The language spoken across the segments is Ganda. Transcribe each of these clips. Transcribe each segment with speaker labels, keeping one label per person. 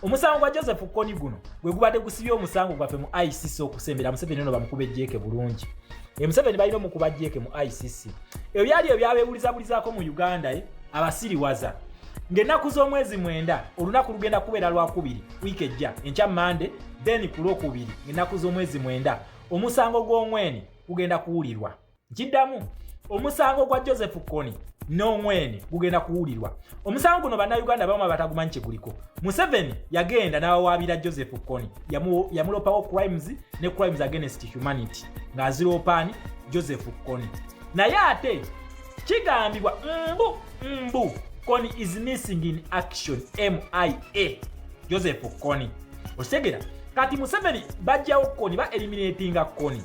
Speaker 1: Omusango gwa Joseph Kony guno gwe gubadde gusibye omusango gwaffe mu ICC okusembera. Museveni ono bamukuba ejjeeke bulungi. Museveni balina omukuba jjeeke mu ICC. Ebyo byali ebyabeebulizabulizaako mu Uganda, abasiriwaza ng'ennaku z'omwezi 9, olunaku lugenda kubeera lwakubiri wiiki ejja, enkya Mande, then ku Lwokubiri ng'ennaku z'omwezi 9 omusango gw'Ongwen gugenda kuwulirwa. Nkiddamu, omusango gwa Joseph Kony n'Ongwen gugenda kuwulirwa. Omusango guno Bannayuganda bamu abatagumanyi kyeguliko. Museveni yagenda n'awawaabira Joseph Kony, yamulopawo crimes ne crimes against humanity ng'aziroopaani Joseph Kony. Naye ate kigambibwa mbu Kony is missing in action, MIA Joseph Kony. Okitegera? Kati Museveni bajjawo Kony, ba eliminatinga Kony.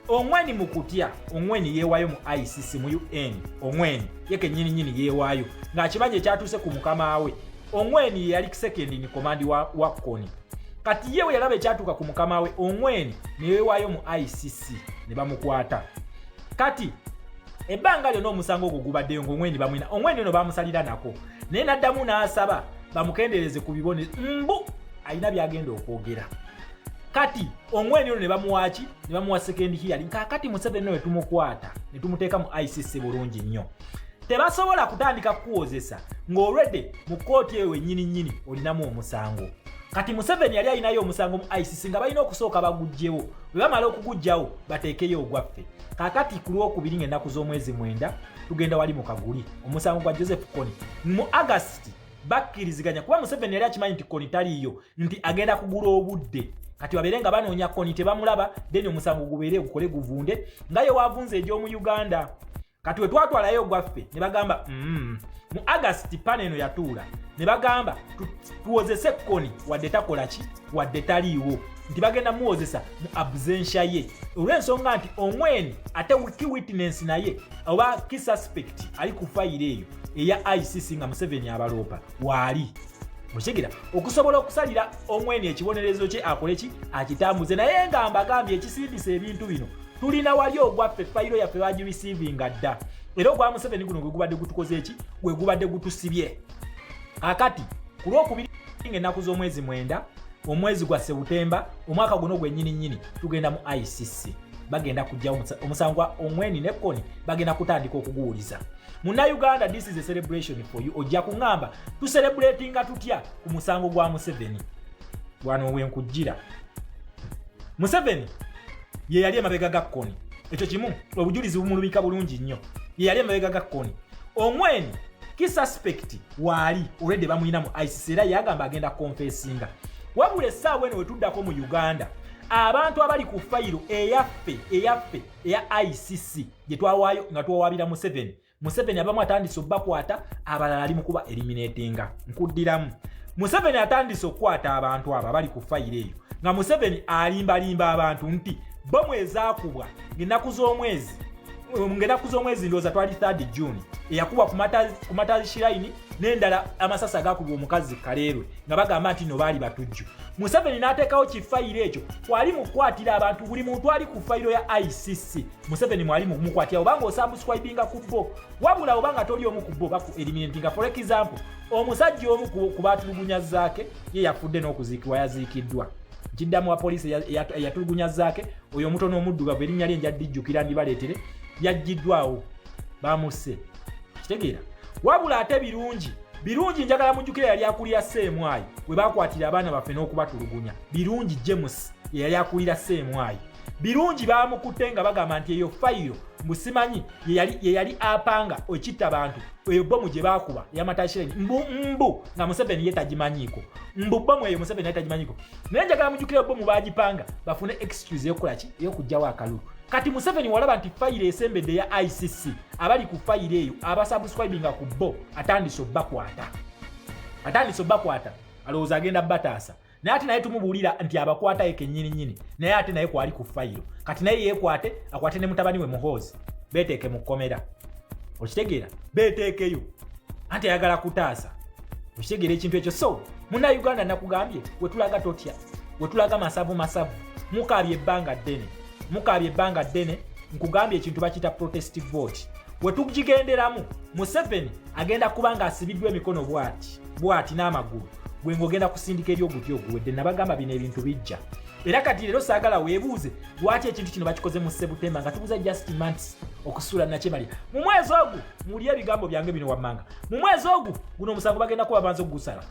Speaker 1: Ongwen mu kutya, Ongwen yeewaayo mu ICC, mu UN. Ongwen ye kennyini nyini yeewaayo ng'akimanyi ekyatuuse ku mukama we. Ongwen ye yali second in command wa Kony. Kati ye we yalaba ekyatuuka ku mukama we, Ongwen ne yeewaayo mu ICC ne bamukwata. Kati ebbanga lyonna omusango ogwo gubaddeyo ng'Ongwen bamwina. Ongwen ono bamusalira nako, naye n'addamu n'asaba bamukendeereze ku bibone, mbu alina byagenda okwogera. Kati Ongwen ono ne bamuwaki? Ne bamuwa second hearing. Kaakati Museveni no tumukwata ne tumuteeka mu ICC bulungi nnyo. Tebasobola kutandika kukuwozesa ng'olwedde mu kkooti eyo wennyini nnyini olinamu omusango. Kati Museveni yali alinayo omusango mu ICC nga balina okusooka baguggyewo, bwe bamala okuguggyawo bateekeyo ogwaffe. Kaakati ku Lwokubiri ng'ennaku z'omwezi 9 tugenda wali mu Kaguli, omusango gwa Joseph Kony. Mu August bakkiriziganya, kuba Museveni yali akimanyi nti Kony taliiyo, nti agenda kugula obudde. Kati babeere nga banoonya Kony tebamulaba, then omusango gubeere gukole guvunde nga ye wavunze egy'omu Uganda. Kati we twatwalayo ogwaffe ne bagamba, Mu August panel eno yatuula ne bagamba tuwozese Kony wadde takola ki, wadde taliiwo, nti bagenda muwozesa mu absentia ye, olw'ensonga nti Ongwen ate key witness naye oba key suspect ali ku fayiro eyo eya ICC nga Museveni abaloopa waali. Okitegera? Okusobola okusalira Ongwen ekibonerezo kye akole ki, akitambuze. Naye nga mbagambye, ekisindisa ebintu bino, tulina wali ogwaffe, fayiro yaffe bagireceivinga dda, era ogwa Museveni guno gwe gubadde gutukoze eki, gwe gubadde gutusibye. Kakati ku Lwokubiri ng'ennaku z'omwezi 9, omwezi gwa Sebutemba, omwaka guno gwennyini nnyini, tugenda mu ICC. Bagenda kujjawo omusango gwa Ongwen ne Kony, bagenda kutandika okuguwuliza. Munnayuganda, this is a celebration for you. Ojja kuŋŋamba tucelebratinga tutya ku musango gwa Museveni? Wano wenkujjira. Museveni ye yali emabega ga Kony, ekyo kimu obujulizi bumulubika bulungi nnyo. Ye yali emabega ga Kony. Ongwen key suspect waali olwedde bamuyina mu ICC, era yagamba agenda confessinga. Wabula essaawa eno wetuddako mu Uganda, abantu abali ku fayiro eyaffe eya ICC gye twawaayo nga twawabira Museveni, Museveni abamu atandise obbakwata, abalala ali mu kuba eliminatinga. Nkuddiramu, Museveni atandise okukwata abantu abo abali ku fayiro eyo nga Museveni alimbalimba abantu nti bomu ezaakubwa ng'ennaku z'omwezi ndowooza twali 3 June, eyakubwa ku Martyrs Shrine n'endala, amasasi agakubwa omukazi Kaleerwe, nga bagamba nti no baali batujju. Museveni n'ateekawo kifayiro ekyo kwali mukukwatira abantu. Buli muntu ali ku fayiro ya ICC Museveni mwali mumukwatira, obanga osubscribinga ku bo. Wabula obanga toli omu ku bo, baku eliminatinga. For example, omusajja omu ku batulugunya Zaake ye yafudde n'okuziikibwa yaziikiddwa. Nkiddamu, wa poliisi eyatulugunya Zaake oyo omutono omuddugavu, erinnya lye njaddijjukira ndibaleetere, yaggiddwawo, bamusse. Kitegeera? Wabula ate Birungi, Birungi njagala mujjukire, yali akulira Seemwayi we bakwatira abaana baffe n'okubatulugunya. Birungi James ye yali akulira Seemwayi. Birungi bamukutte nga bagamba nti eyo fayiro mbu simanyi ye yali apanga ekitta abantu, eyo bomu gye baakuba eya Martyrs Shrine, mbu nga Museveni ye tagimanyiiko, mbu bomu eyo Museveni yali tagimanyiiko. Naye njagala mujjukire, bomu baagipanga bafune excuse eyokukola ki? Ey'okuggyawo akalulu. Kati Museveni walaba nti fayiro esembedde eya ICC, abali ku fayiro eyo abasubscribinga ku bo atandise obbakwata, atandise obbakwata. Alowooza agenda bataasa, naye ate naye tumubuulira nti abakwatayo kennyini nnyini, naye ate naye kwali ku fayiro. Kati naye yeekwate, akwate ne mutabani we Muhoozi, beeteeke mu kkomera. Okitegeera? Beeteekeyo, anti ayagala kutaasa. Okitegeera ekintu ekyo? So Munnayuganda, nakugambye, wetulaga totya, wetulaga masavu masavu. Mukaabye ebbanga ddene, mukaabye ebbanga ddene. Nkugambye, ekintu bakiyita protest vote, wetugigenderamu Museveni agenda kuba ng'asibiddwa emikono bwati bwati n'amagulu. Gwe ng'ogenda kusindika eri oguti oguwedde. Nabagamba bino ebintu bijja. Era kati leero saagala weebuuze lwaki ekintu kino bakikoze mu Sebutemba nga tubuza just months okusuula nakyemalira mu mwezi ogwo. Muli ebigambo byange bino wammanga, mu mwezi ogwo guno omusango bagenda kuba banza okugusala,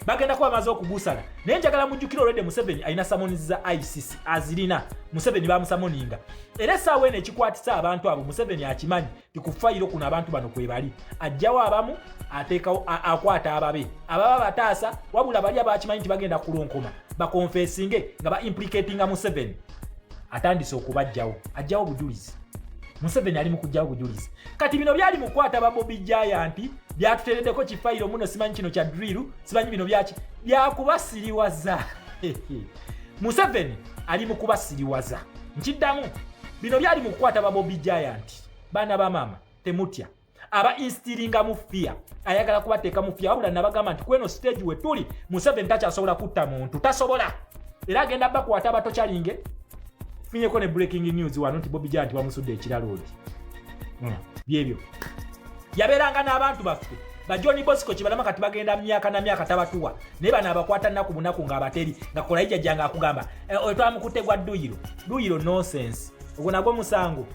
Speaker 1: bagenda kuba bamaze okugusala. Naye njagala mujjukire, olwedde Museveni alina summons za ICC, azirina. Museveni bamusummoninga, era essaawa eno ekikwatisa abantu abo, Museveni akimanyi ti ku fayiro kuno abantu bano kwebali. Ajjawo abamu, ateekawo, akwata ababe ababa bataasa, wabula bali abakimanyi nti bagenda kulonkoma baconfessinge nga ba implicatinga Museveni, atandise okubajjawo. Ajjawo obujulizi. Museveni ali mu kujjawo bujulizi. Kati bino byali mu kukwata ba Bobi Giant, byatuteereddeko kifayiro muno, simanyi kino kya drill, simanyi bino byaki, byakubasiriwaza. Museveni ali mu kubasiriwaza. Nkiddamu, bino byali mu kukwata ba Bobi Giant. Baana ba maama, temutya. Aba instillinga mu fear, ayagala kubateeka mu fear. Wabula nabagamba nti kweno stage we tuli, Museveni takyasobola kutta muntu, tasobola. Era agenda bakwata abatokyalinge. Funyeko ne breaking news wano nti Bobi Giant bamusudde ekiraloodi. Byebyo yabeeranga n'abantu baffe ba John Bosco Kibalama. Kati bagenda myaka na myaka tabatuwa, naye bano abakwata nnaku bunaku ng'abateri nga kola ijajja ng'akugamba, "Eh, oyo twamukutte gwa dduyiro dduyiro." Nonsense, ogwo nagwo musango,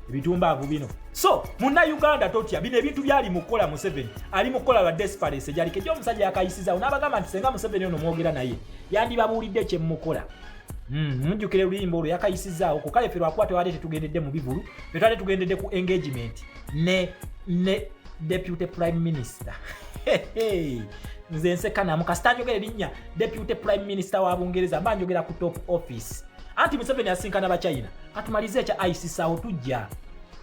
Speaker 1: ebitumbaavu bino. So Munnayuganda, totya. Bino ebintu byali mu kukola, Museveni ali mu kukola lwa desperate gyaliko. Ejyo omusajja yakayisizaawo n'abagamba nti senga Museveni ono mwogera naye yandibabuulidde kyemukola. Mujjukire oluyimba olwo yakayisizaawo ku kale. Ffe lwakuba tewali tetugendedde mu bivulu, fe twali tugendedde ku engagement ne deputy prime minister. Nze nseka namu kasita njogera erinnya deputy prime minister wa Bungereza, mba njogera ku top office. Anti Museveni asinkana Bachina. Katumalize ekya ICC awo,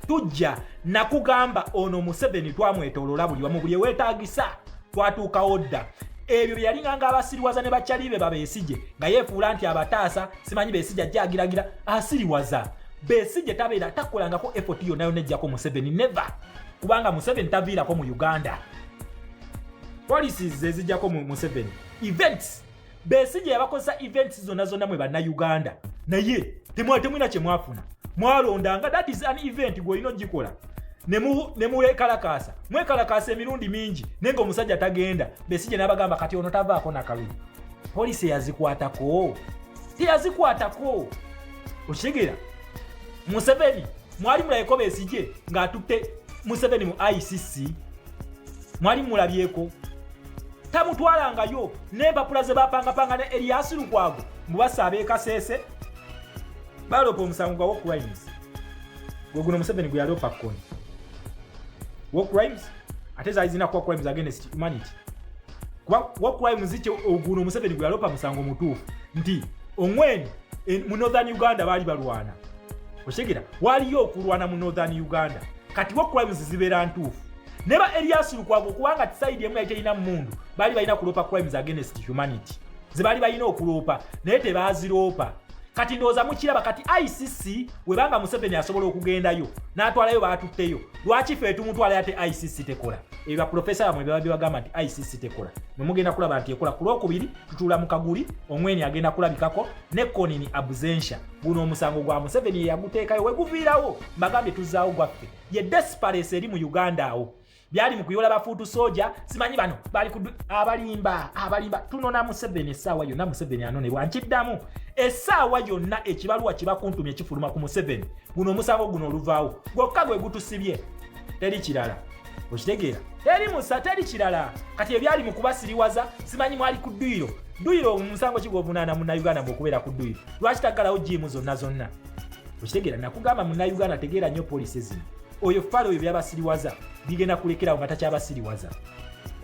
Speaker 1: tujja nakugamba ono Museveni twamwetoloola buli wamu, buli eweetagisa twatuukawo dda. Ebyo bye yalinganga abasiriwaza ne bakyali be babeesije nga yeefuula nti abataasa, simanyi Beesije ajja agiragira asiriwaza Beesije. Tabeera takolangako effort yonna yonna ejjako Museveni, never, kubanga Museveni taviirako mu Uganda. Policies ezijjako mu Museveni, events Beesije yabakozesa, events zonna zonna mwe Bannayuganda, naye temwina kye mwafuna. Mwalondanga, that is an event gw'olina ogikola ne muwekalakaasa, mwekalakaasa emirundi mingi, naye nga omusajja tagenda. Besigye n'abagamba kati ono tavaako nakalulu. Poliisi eyazikwatako teyazikwatako. Okitegeera? Museveni mwali mulabyeko Besigye ng'atutte Museveni mu ICC? Mwali mulabyeko? Tamutwalangayo. N'empapula ze bapangapanga ne Erias Lukwago mubasa ab'ekaseese balopa omusango gwa war crimes, gwe guno Museveni gwe yalopa Kony, war crimes, ate zaali zirina kuba crimes against humanity, kuba war crimes kyo oguno Museveni gwe yalopa musango mutuufu nti Ongwen mu Northern Uganda baali balwana. Okitegera? Waliyo okulwana mu Northern Uganda. Kati war crimes zibeera ntuufu ne ba Erias Lukwago, kubanga ti side emu yali terina mundu, baali balina kuloopa crimes against humanity ze baali balina okuloopa, naye tebaziroopa. Kati ndowooza mukiraba. Kati ICC webanga Museveni asobola okugendayo n'atwalayo baatutteyo, lwaki ffe tumutwalayo ate ICC tekola? Ebyo baprofesa bamwe beba bibagamba nti ICC tekola. Mwe mugenda kulaba nti ekola. Ku Lwokubiri tutuula mu kaguli, Ongwen agenda kulabikako ne Kony in absentia. Guno omusango gwa Museveni yeyaguteekayo, weguviirawo mbagambye tuzzaawo gwaffe. Ye desperate eri mu Uganda awo byali mu kuyola ba foot soldier, simanyi bano bali ku abalimba abalimba. Tunona Museveni essaawa yonna. Museveni anonebwa. Nkiddamu, essaawa yonna ekibaluwa kibakuntumye kifuluma ku Museveni. Guno omusango guno oluvaawo gwokka gwe gutusibye, teri kirala. Okitegeera? Teri musa, teri kirala. Kati ebyali mu kubasiriwaza, simanyi mwali ku dduyiro dduyiro, omusango kigwovunaana Munnayuganda bw'okubeera ku dduyiro? Lwaki taggalawo jiimu zonna zonna? Okitegeera? Nakugamba, Munnayuganda, tegeera nnyo poliisi zino. Oyo fale oyo byabasiriwaza bigenda kulekerawo nga takyabasiriwaza,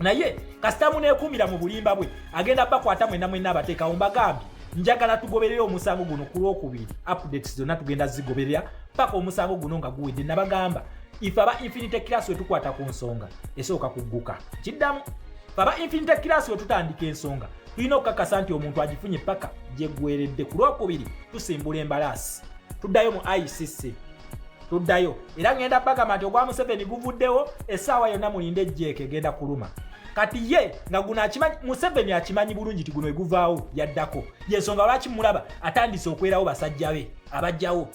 Speaker 1: naye kasita muneekuumira mu bulimba bwe, agenda bakwata mwenna mwenna abateekawo. Mbagambye, njagala tugoberere omusango guno ku Lwokubiri. Updates zonna tugenda zigoberera paka omusango guno nga guwedde. Nabagamba, ife aba Infinity Class we tukwata ku nsonga esooka kugguka. Kiddamu, fe aba Infinity Class we tutandika ensonga, tulina okukakasa nti omuntu agifunye paka gyeggweredde. Ku Lwokubiri tusimbula embalaasi, tuddayo mu ICC, tuddayo. Era ngenda bagamba nti ogwa Museveni guvuddewo, essaawa yonna mulinde ejjeeka egenda kuluma. Kati ye nga guno akimanyi, Museveni akimanyi bulungi ti guno eguvaawo yaddako. Yensonga lwaki mulaba atandise okwerawo basajja be abajjawo.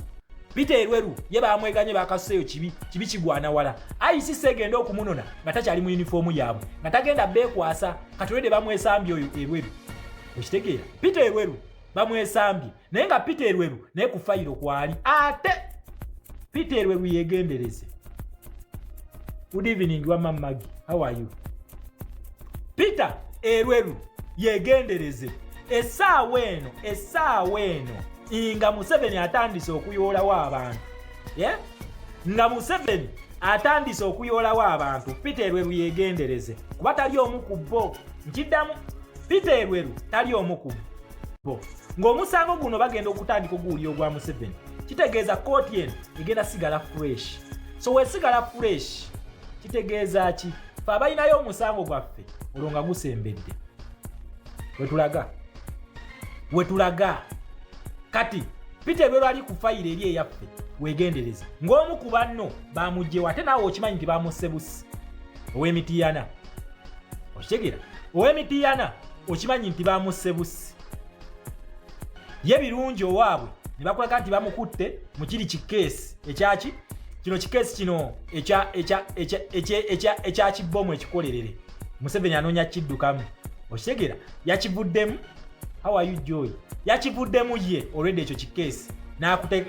Speaker 1: Peter Elweru ye bamweganye, bakasuseeyo kibi kibi kigwana wala. ICC egenda okumunona nga takyali mu yunifoomu yaabwe, nga tagenda beekwasa. Katolede bamwesambye oyo Elweru, okitegeera? Peter Elweru bamwesambye, naye nga Peter Elweru naye ku fayiro kwali. Ate Peter Elweru yegendereze. Good evening wama Maggie, how are you? Peter Elweru yegendereze. Essaawa eno, essaawa eno nga Museveni atandise okuyoolawo abantu, yeah? Nga Museveni atandise okuyoolawo abantu, Peter Elweru yegendereze, kuba tali omu ku bo. Nkiddamu, Peter Elweru tali omu ku bo. Ng'omusango guno bagenda okutandika oguwulira ogwa Museveni, kitegeeza kooti eno egenda sigala fresh. So wesigala fresh kitegeeza ki? Fe abalinayo omusango gwaffe olwo nga gusembedde, wetulaga, wetulaga. Kati Peter Elweru ali ku fayiro eri eyaffe, wegendereze ng'omu ku banno bamugjewo. Ate naawe okimanyi nti bamusse busi ow'emitiyana, okitegeera? Ow'emitiyana okimanyi nti bamusse busi. Ye birungi owaabwe ne bakulaga nti bamukutte mu kiri kikeesi ekyaki kino, kikeesi kino ekya kibomu ekikolerere. Museveni anoonya kiddukamu, okitegeera? Yakivuddemu. How are you, Joy? Yakivuddemu ye olwedde ekyo kikeesi,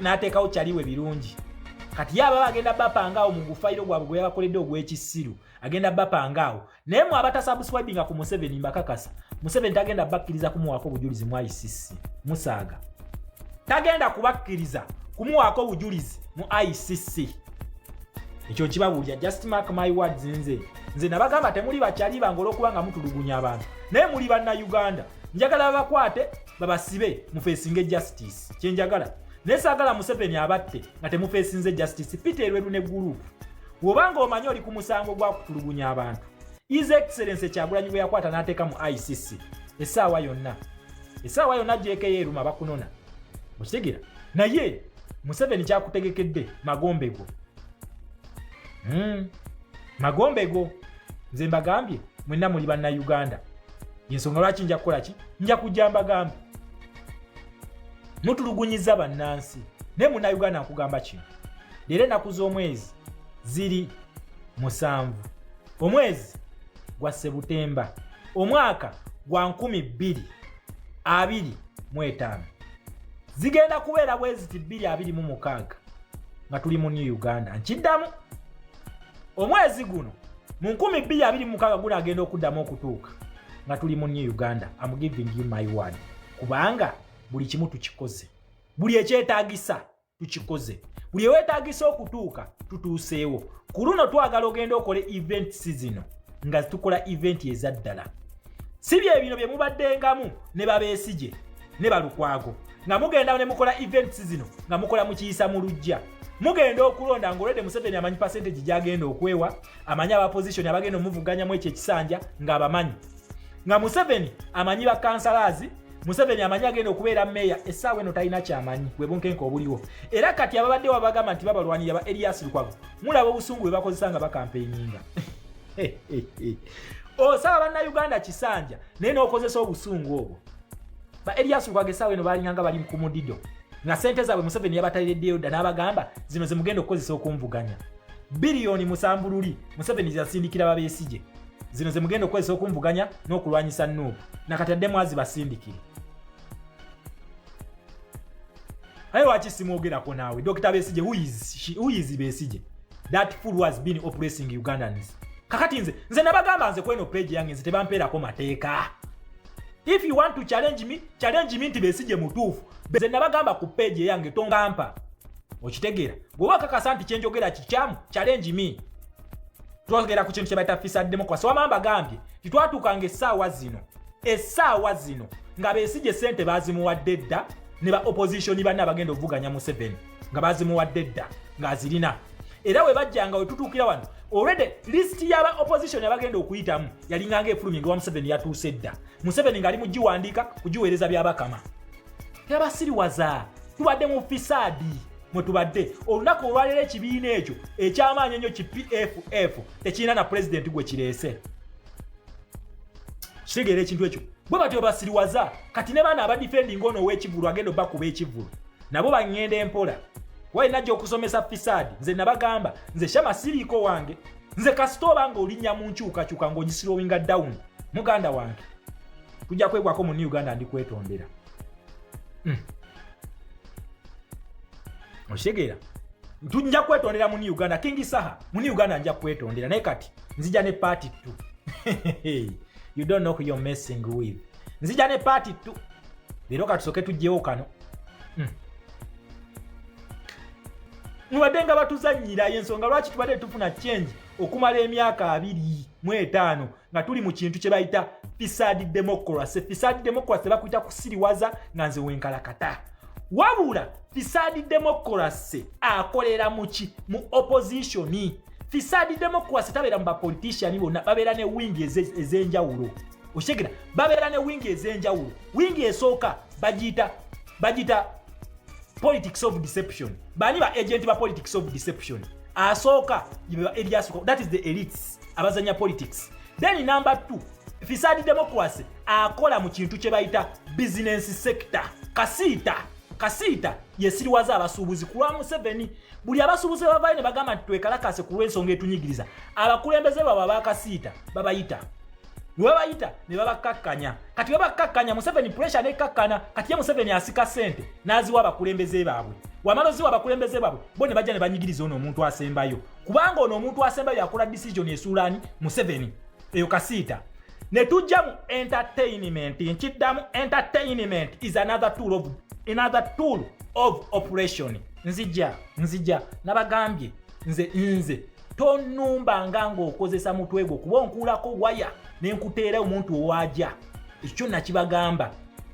Speaker 1: n'ateekawo kyaliwe birungi. Kati ye ababa agenda bapangaawo mu gufayiro gwabwe gwe yabakoledde ogw'ekisiru, agenda bapangaawo. Naye mwe abatasubscribinga ku Museveni, mbakakasa Museveni tagenda bakkiriza kumuwaako obujulizi mu ICC. Musaaga tagenda kubakkiriza kumuwaako obujulizi mu ICC, ekyo nkibabuulira. Just mark my words. Nze nabagamba temuli bakyali bange olw'okuba nga mutulugunya abantu, naye muli Bannayuganda. Njagala babakwate babasibe, mufeesinge justice, kyenjagala. Naye saagala Museveni abatte nga temufeesinze justice. Peter Elweru ne group, bw'obanga omanyi oli ku musango gwa kutulugunya abantu, His Excellence Kyagulanyi bwe yakwata n'ateeka mu ICC, essaawa yonna, essaawa yonna gyekeyo eruma bakunona, okitegeera? Naye Museveni kyakutegekedde magombego. Magombego. Nze mbagambye mwenna muli Bannayuganda, yensonga lwaki nja kukola ki, nja kujja mbagambe mutulugunyiza bannansi. Naye Munnayuganda, nkugamba kino leero, ennaku z'omwezi ziri 7, omwezi gwa Sebutemba, omwaka gwa 2025. Zigenda kubeera bwe ziti 2026 nga tuli mu New Uganda. Nkiddamu, omwezi guno mu 2026 gunagenda okuddamu okutuuka nga tuli mu New Uganda. Am giving you my word, kubanga buli kimu tukikoze, buli ekyetaagisa tukikoze, buli eweetaagisa okutuuka tutuuseewo. Ku luno twagala ogenda okole events zino nga tukola event ezaddala, si bye bino bye mubaddengamu ne babeesige ne Balukwago, nga mugenda ne mukola events zino nga mukola mukiyisa mu lujja. Mugenda okulonda ng'olwedde Museveni amanyi percentage gyagenda okwewa, amanyi aba opposition abagenda omuvuganyamu ekyo ekisanja ng'abamanyi, nga Museveni amanyi bakansalazi, Museveni amanyi agenda okubeera meeya. Essaawa eno talina kyamanyi, bwe bunkenke obuliwo. Era kati ababadde wabagamba nti babalwanirira, ba Erias Lukwago, mulaba obusungu bwe bakozesa nga bakampeininga. Osaba Bannayuganda kisanja, naye n'okozesa obusungu obwo. Ba Erias Lukwago essaawa eno balinganga bali ku mudido, nga sente zaabwe Museveni yabatalireddeyo dda, n'abagamba zino zemugenda okukozesa okunvuganya. Biliyoni 7 luli Museveni zasindikira babeesige, zino zemugenda okukozesa okunvuganya n'okulwanyisa NUP. Nakati addemu azibasindikire. Aye lwaki simwogerako naawe Dr Besige? Who is Besige, that fool who has been oppressing Ugandans? Kakati nze nabagamba, nze kweno page yange nze tebampeerako mateeka. If you want to challenge me, challenge me nti Besige mutuufu. Nze nabagamba ku page eyange tongampa, okitegeera? Bw'oba kakasa nti kyenjogera kikyamu, challenge me. Twogera ku kintu kye bayita facade democracy. Wama mbagambye titwatuukanga essaawa zino, essaawa zino nga Besigye sente bazimuwadde dda, ne ba opposition banne abagenda okuvuganya Museveni nga bazimuwadde dda ng'azirina. Era we bajjanga we tutuukira wano, already list y'aba opposition abagenda okuyitamu yalinganga efulumye nga wa Museveni yatuuse dda. Museveni ng'ali mu giwandiika kugiweereza byabakama. Tebasiriwaza, tubadde mu facade mwe tubadde. Olunaku olwaleero ekibiina ekyo ekyamaanyi ennyo ki PFF tekirina na pulezidenti gwe kireese. Kitegeera ekintu ekyo? Bwe batyo basiriwaza. Kati ne baana abadifendinga ono ow'ekivulu agenda obakuba ekivulu nabo baŋŋenda empola. Kuba najja okusomesa fisaadi. Nze nabagamba, nze Shama siriiko wange. Nze kasita oba nga olinnya mu nkyukakyuka ng'ogislowinga down, muganda wange, tujja kwegwako mu Uganda. Ndi kwetondera. Okitegeera? Tujja kwetondera mu Uganda. King Saha, mu Uganda nja kwetondera, naye kati nzija ne part 2. You don't know who you're messing with. Nzija ne part 2. Leero katusooke tugyewo kano. Mubadde nga batuzannyira. Ensonga lwaki tubadde tufuna change okumala emyaka 25 nga tuli mu kintu kye bayita facade democracy. Facade democracy bakuyita kusiriwaza nga nze wenkalakata. Wabula facade democracy akolera muki? Mu opposition. Facade democracy tabeera mu bapolitician bonna, babeera ne wing ez'enjawulo. Okitegera? Babeera ne wing ez'enjawulo. Wing esooka bagiyita politics of deception. Bani ba agent ba politics of deception? Asooka Elias, that is the elites abazanya politics. Then number two, facade democracy akola mu kintu kye bayita business sector. Kasiita, kasiita yesiriwaza abasuubuzi ku lwa Museveni. Buli abasuubuzi bavayo ne bagamba nti twekalakase ku lw'ensonga etunyigiriza, abakulembeze baabwe abakasiita babayita, webayita ne babakkakkanya. Kati babakkakkanya, Museveni pressure nekkakkana. Kati ye Museveni asika ssente n'aziwa abakulembeze baabwe. Wamala oziwa abakulembeze baabwe, bo ne bajja ne banyigiriza ono omuntu asembayo, kubanga ono omuntu asembayo akola decision esuulaani Museveni. Eyo kasiita. Ne tujja mu entertainment. Nkiddamu, entertainment is another tool of operation. Nzija nabagambye, nze tonumbanga ng'okozesa mutwe gwo, kuba onkuulako waya nenkuteera omuntu owaja. Ekyo nakibagamba.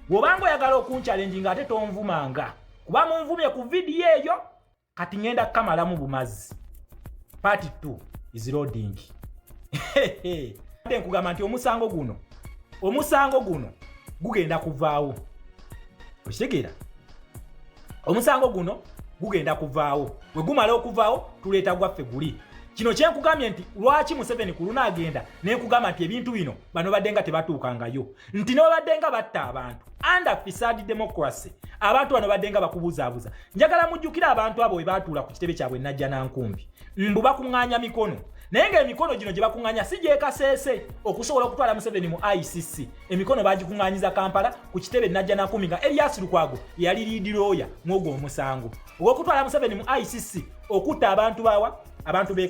Speaker 1: Bw'obanga oyagala okunchallenginga, ate tonvumanga, kuba munvumye ku vidiyo eyo. Kati ŋŋenda kukamalamu bumazi. Part 2 is loading. Ate nkugamba nti omusango guno gugenda kuvaawo. Okitegeera? Omusango guno gugenda kuvaawo. Bwe gumala okuvaawo, tuleeta gwaffe guli. Kino kyenkugambye nti lwaki Museveni ku lunaagenda, nenkugamba nti ebintu bino bano badde nga tebatuukangayo, nti ne babadde nga batta abantu under facade democracy, abantu bano badde nga bakubuzaabuza. Njagala mujjukire abantu abo bwe baatuula ku kitebe kyabwe Najja Nankumbi, mbu bakuŋŋaanya mikono, naye ng'emikono gino gye bakuŋŋaanya si gyekaseese okusobola okutwala Museveni mu ICC. Emikono bagikuŋŋaanyiza Kampala ku kitebe Najja Nankumbi, nga Erias Lukwago yali lead lawyer mwogwo omusango ogw'okutwala Museveni mu ICC okutta abantu bawa abantu b'e.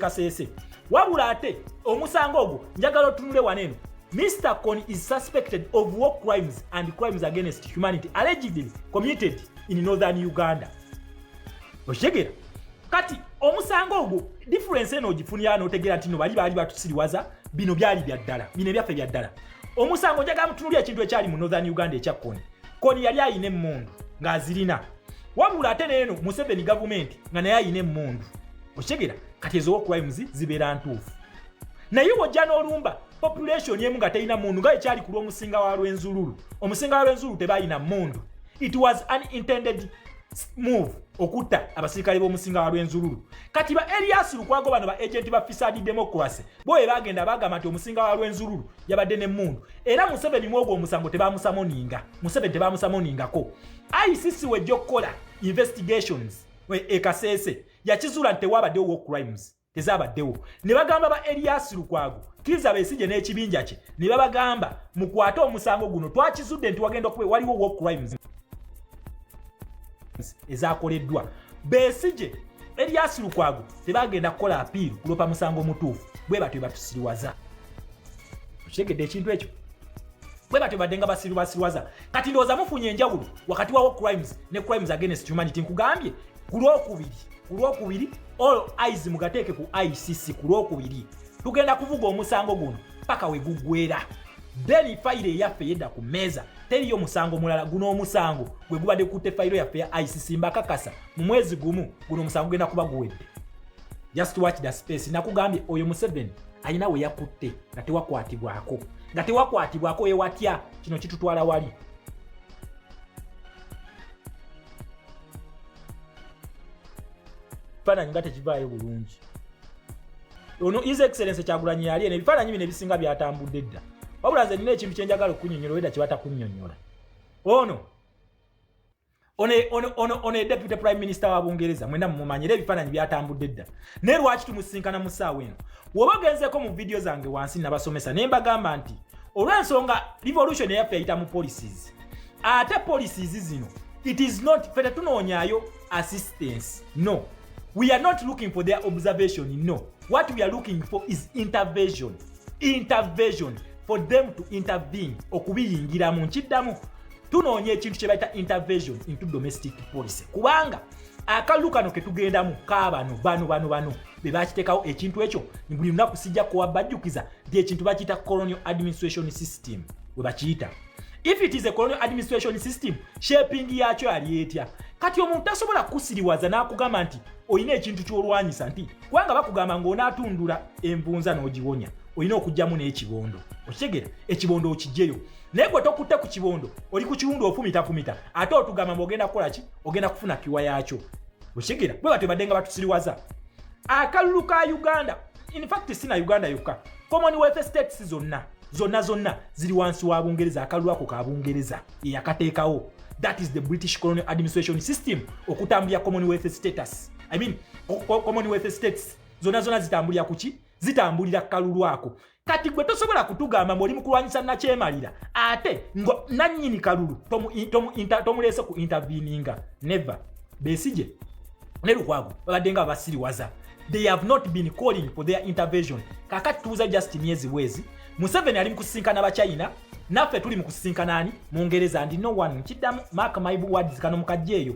Speaker 1: Wabula ate omusango ogwo njagala otunule wano eno. Mr Kony is suspected of war crimes and crimes against humanity allegedly committed in northern Uganda. Okitegeera? Kati omusango ogwo, difference eno ogifunira n'otegeera nti no bali baali batusiriwaza, bino byali bya ddala, bino ebyaffe bya ddala. Omusango njagala mutunuli ekintu ekyali mu northern Uganda ekya Kony. Kony yali ayina emmundu ng'azirina, wabula ate neeno Museveni gavumenti nga naye ayina emmundu. Okitegeera? Kati ezo war crimes zibeera ntuufu, naye wojja n'olumba population emu nga terina mundu, nga ekyali ku lw'omusinga wa Lwenzululu. Omusinga wa Lwenzululu tebalina mundu. It was an intended move okutta abasirikale b'omusinga wa Lwenzululu. Kati ba Elias Lukwago bano ba agent ba facade democracy bo bwe bagenda bagamba nti omusinga wa Lwenzululu yabadde n'emmundu, era Museveni mwogwo omusango tebamusummoninga. Museveni tebamusummoningako. ICC wejja okukola investigations ekaseese, yakizuula nti tewabaddewo war crimes, tezabaddewo. Ne bagamba ba Elias Lukwago, Kizza Besigye n'ekibinja kye, ne babagamba mukwate omusango guno, twakizudde nti wagenda okuba waliwo war crimes ezakoleddwa. Besigye, Elias Lukwago tebagenda kukola appeal kulopa musango mutuufu. Bwe batyo batusiriwaza. Okitegedde ekintu ekyo? Bwe batyo badde nga basirwasirwaza. Kati ndowooza mufunye enjawulo wakati wa war crimes ne crimes against humanity. Nkugambye, ku Lwokubiri, all eyes mugateeke ku ICC. Ku Lwokubiri tugenda kuvuga omusango guno paka we guggwera, then fayiro eyaffe yedda ku mmeeza. Teriyo musango mulala. Guno omusango gwe gubadde kutte fayiro yaffe ya ICC. Mbakakasa, mu mwezi gumu guno omusango gugenda kuba guwedde. Just watch the space. Nakugambye, oyo Museveni alina we yakutte nga tewakwatibwako ewatya. Kino kitutwala wali. Ebifaananyi nga tekivaayo bulungi. Ono His Excellence Kyagulanyi yali eno. Ebifaananyi bino ebisinga byatambudde dda, wabula nze nina ekintu kyenjagala okunyonyola, weda kyebatakunyonyola. Ono Ono deputy prime minister wa Bungereza, mwena mumumanyi, era ebifaananyi byatambudde dda. Naye lwaki tumusinkana mu ssaawa eno? Woba ogenzeeko mu vidiyo zange wansi, nabasomesa naye mbagamba nti olw'ensonga revolution eyaffe yayita mu policies, ate policies zino, it is not fe tetunoonyayo assistance. No, we are not looking for their observation. No, what we are looking for is intervention, intervention for them to intervene, okubiyingiramu. Nkiddamu, tunoonya ekintu kye bayita intervention into domestic policy, kubanga akalulu kano ketugendamu kaabano bano bano bano be bakiteekawo ekintu ekyo. Buli lunaku sijja kuwa bajjukiza nti ekintu bakiyita colonial administration system we bakiyita. If it is a colonial administration system, shaping yakyo yali etya? Kati omuntu tasobola kusiriwaza n'akugamba nti olina ekintu ky'olwanyisa, nti kubanga bakugamba ng'onaatundula envunza n'ogiwonya, olina okugyamu n'ekibondo. Okitegera? Ekibondo okijjeyo, naye gwe tokutte ku kibondo, oli ku kiwundu ofumitafumita, ate otugamba mbu ogenda kukola ki? Ogenda kufuna kiwa yakyo. Okitegera? Bwe batyo badde nga batusiriwaza. Akalulu ka Uganda, in fact si na Uganda yokka, Commonwealth states zonna zonna zonna ziri wansi wa Bungereza. Akalulu ako ka Bungereza eyakateekawo. That is the British colonial administration system okutambulira Commonwealth status, I mean Commonwealth states zonna zonna zitambulira kuki? Zitambulira kalulu ako. Kati gwe tosobola kutugamba mbu oli mu kulwanyisa nakyemalira, ate nga nannyini kalulu tomuleese ku interveninga. Never. Besigye ne Lukwago babadde nga babasiriwaza. They have not been calling for their intervention. Kakati tuuza just myezi bwezi, Museveni ali mu kusisinkana Bachina, naffe tuli mu kusisinkana ani? Mungereza. And no one, nkiddamu, mark my words, kano mukajja eyo,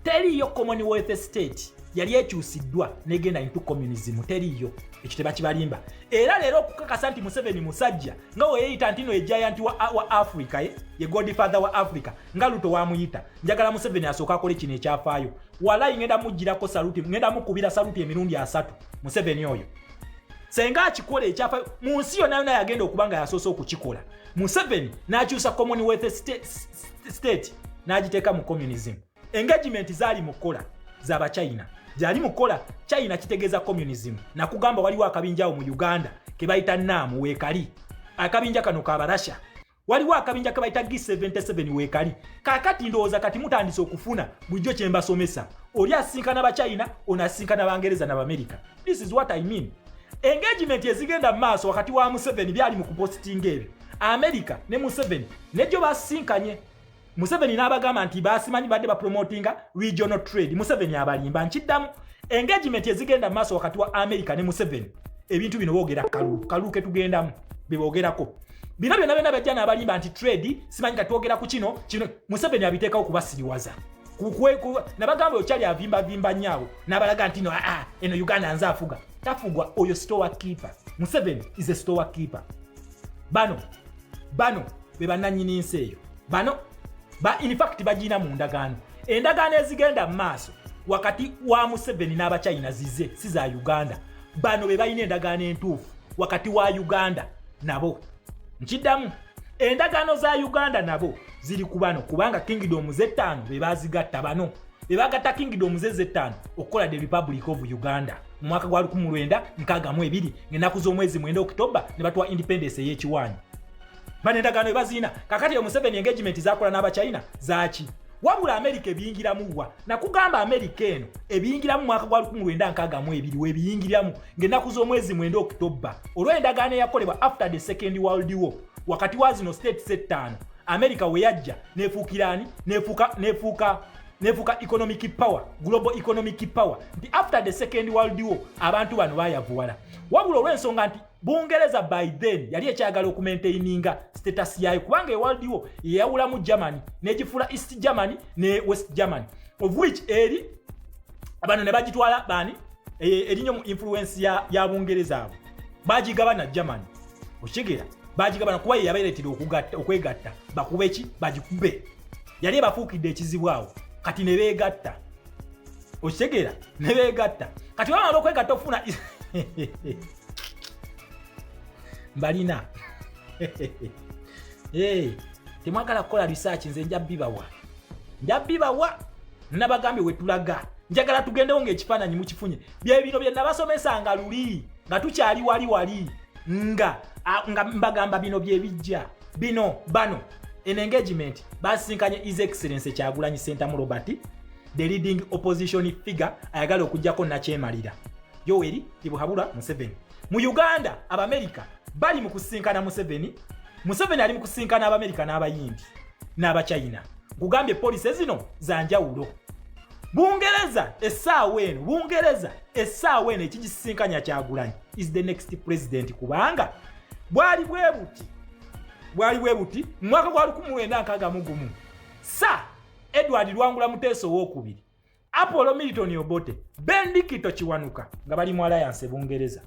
Speaker 1: teriiyo Commonwealth state yali ekyusiddwa negenda into communism. Teriiyo, ekyo tebakibalimba. Era leero okukakasa nti Museveni musajja nga weyeyita nti no e giant wa Africa, ye godfather wa Africa nga Ruto wamuyita, njagala Museveni asooka akole kino ekyafaayo. Walayi ngenda mugirako saluti, ngenda mukubira saluti emirundi 30 Museveni oyo senga akikola ekyafaayo mu nsi yonna yonna. Yagenda okuba nga yasoose okukikola, Museveni n'akyusa Commonwealth state n'agiteeka mu communism. Engagement zaali mu kukola z'Abachina, gyali mukola China kitegeeza communism. Nakugamba waliwo akabinja awo mu Uganda ke bayita NAM, weekali akabinja kano kabarasha. Waliwo akabinja ke bayita G77, weekali. Kakati ndowooza kati mutandise okufuna bulijjo kye mbasomesa. Oli asinkana Bachina, ono asinkana Bangereza n'Abamerika. This is what I mean. Engagement ezigenda mu maaso wakati wa Museveni, byali mu kupositinga ebyo, America ne Museveni nejjo basinkanye. Museveni n'abagamba nti basimanyi badde bapromotinga regional trade. Museveni abalimba. Nkiddamu, engagement ezigenda mu maaso wakati wa America ne Museveni, ebintu bino boogera kalulu, kalulu ketugendamu bebogerako. Bino byonna byonna bajja n'abalimba nti trade, simanyi katwogera ku kino kino. Museveni abiteekawo kubasiriwaza. Nabagamba okyali avimbavimba nnyo n'abalaga nti no, aa, eno Uganda nze afuga. Tafugwa oyo, store keeper. Museveni is a store keeper. Bano bano be bannannyini nsi eyo. Bano ba in fact bagina mu ndagaano, endagaano ezigenda mu maaso wakati wa Museveni n'Abachina zize si za Uganda. Bano be balina endagaano entuufu wakati wa Uganda nabo. Nkiddamu, endagaano za Uganda nabo ziri ku bano, kubanga kingdom zettaano be bazigatta. Bano be bagatta kingdom ze zettaano okukola the Republic of Uganda mu mwaka gwa 1962, ng'ennaku z'omwezi 9 Okitoba, ne batuwa independence ey'ekiwaanyi. Bano endagaano ebaziina. Kakati Museveni engagement zakola n'Abachina zaki? Wabula Amerika ebiyingiramu wa? Nakugamba Amerika eno ebiyingiramu mwaka gwa 1962, webiyingiramu ng'ennaku z'omwezi 9 Okitoba, olw'endagaano eyakolebwa after the Second World War wakati wa zino states ettaano. Amerika we yajja nefuukiraani? Nefuuka economic power, global economic power, nti after the Second World War abantu bano bayavuwala. Wabula olw'ensonga nti Bungereza by then yali ekyagala okumaintaininga status yayo, kubanga e World War yeyawulamu Germany negifuula East Germany ne West Germany, of which eri bano ne bagitwala bani erinyo mu influence ya Bungereza. Abo bagigabana Germany. Okitegeera? Bagigabana kuba ye yabaletera okwegatta bakube ki? Bagikube. Yali ebafuukidde ekizibu awo, kati ne beegatta. Okitegeera? Ne beegatta. Kati bamala okwegatta okufuna mbalina. Temwagala kukola research, nze nja bibawa, nja bibawa. Nabagambye wetulaga, njagala tugendewo ng'ekifaananyi mukifunye. Bye bino bye nabasomesanga luli nga tukyali wali wali, nga mbagamba bino bye bijja bino. Bano En engagement basisinkanye His Excellence Kyagulanyi Ssentamu Robert, the leading opposition figure, ayagala okugjako nakyemalira Yoweri Tibuhaburwa Museveni. Mu Uganda, Abamerika bali mu kusinkana Museveni. Museveni ali mu kusinkana Abamerika n'Abayindi n'Abachina. Nkugambye, policy zino za njawulo. Bungereza essaawa eno, Bungereza essaawa eno ekigisinkanya Kyagulanyi is the next president, kubanga bwali bwe buti, bwali bwe buti mu mwaka gwa 1961, Sir Edward Lwangula Muteesa Owokubiri, Apollo Milton Obote, Bendikito Kiwanuka nga bali mu alliance, Bungereza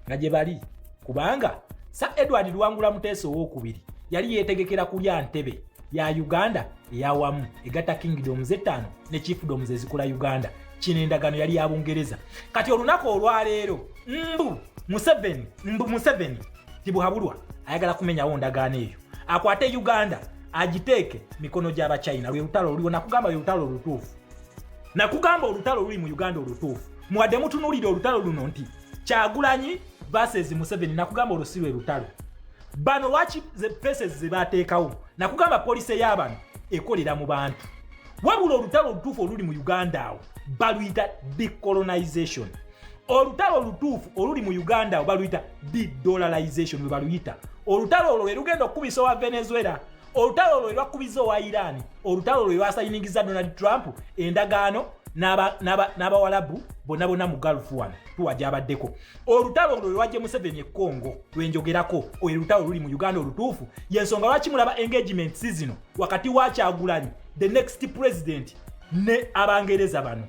Speaker 1: nga gye bali, kubanga Sir Edward Lwangula Muteesa Owokubiri yali yeetegekera kulya ntebe ya Uganda eyawamu egatta kingdoms etaano ne chiefdoms ezikola Uganda. Kino endagaano yali ya Bungereza. Kati olunaku olwaleero, mbu Museveni, mbu Museveni Tibuhaburwa ayagala kumenyawo ndagaano eyo, akwate Uganda agiteeke mikono gy'Abachina. Lwe lutalo oluliwo. Nakugamba, lwe lutalo olutuufu. Nakugamba, olutalo oluli mu Uganda olutuufu, mwadde mutunuulire olutalo luno nti Kyagulanyi versus Museveni, nakugamba olwo si lwe lutalo. Bano lwaki faces ze bateekawo? Nakugamba, policy y'abano ekolera mu bantu, wabula olutalo olutuufu oluli mu Uganda awo baluyita decolonization. Olutalo olutuufu oluli mu Uganda awo baluyita dedollarization, bwe baluyita. Olutalo olwo lwe lugenda okukubisa owa Venezuela, olutalo olwo lwe lwakubiza owa Iran, olutalo olwo lwe lwasayinigiza Donald Trump endagaano n'Abawalabu bonna bonna mu Gulf wano tuwa gyabaddeko. Olutalo olwo lwajje Museveni e Congo lwenjogerako. Oyo lutalo luli mu Uganda olutuufu. Yensonga lwaki mulaba engagements zino wakati wa Kyagulanyi, the next president, ne Abangereza bano.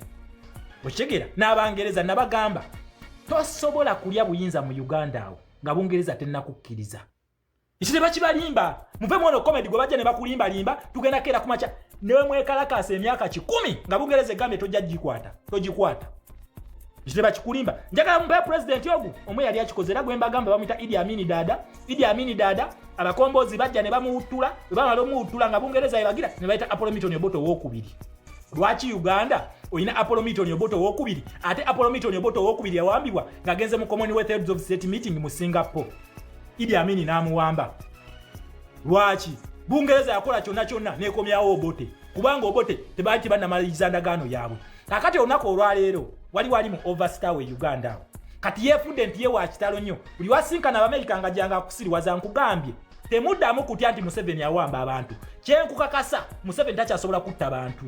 Speaker 1: Okitegeera? N'Abangereza, nabagamba, tosobola kulya buyinza mu Uganda awo nga Bungereza tennakukkiriza. Ekyo tebakibalimba. Muve muono comedy gwe bajja ne bakulimbalimba. Tugenda keera kumakya newe mwekalakasa emyaka 100 nga Bungereza egambye tojja gikwata, togikwata. Ekyo tebakikulimba. Njagala mumpe pulezidenti ogu omwe yali akikoze, era gwe mbagamba bamuyita Idi Amini Dada. Idi Amini Dada, abakombozi bajja ne bamuwuttula. Bwe bamala omuwuttula, nga Bungereza yebagira, ne bayita Apollo Milton Obote Owokubiri. Lwaki Uganda olina Apollo Milton Obote Owokubiri, ate Apollo Milton Obote Owokubiri yawambibwa ng'agenze mu Commonwealth Heads of State meeting mu Singapore? Idi Amini n'amuwamba. Lwaki Bungereza yakola kyonna kyonna nekomyawo Obote? Kubanga Obote tebaali tebannamaliriza ndagaano yaabwe. Kakati olunaku olwaleero wali wali mu overstar we Uganda awo, kati yeefudde nti ye wa kitalo nnyo. Buli wasinkana Abamerika nga janga akusiriwaza. Nkugambye, temuddamu kutya nti Museveni awamba abantu. Kyenkukakasa, Museveni takyasobola kutta bantu,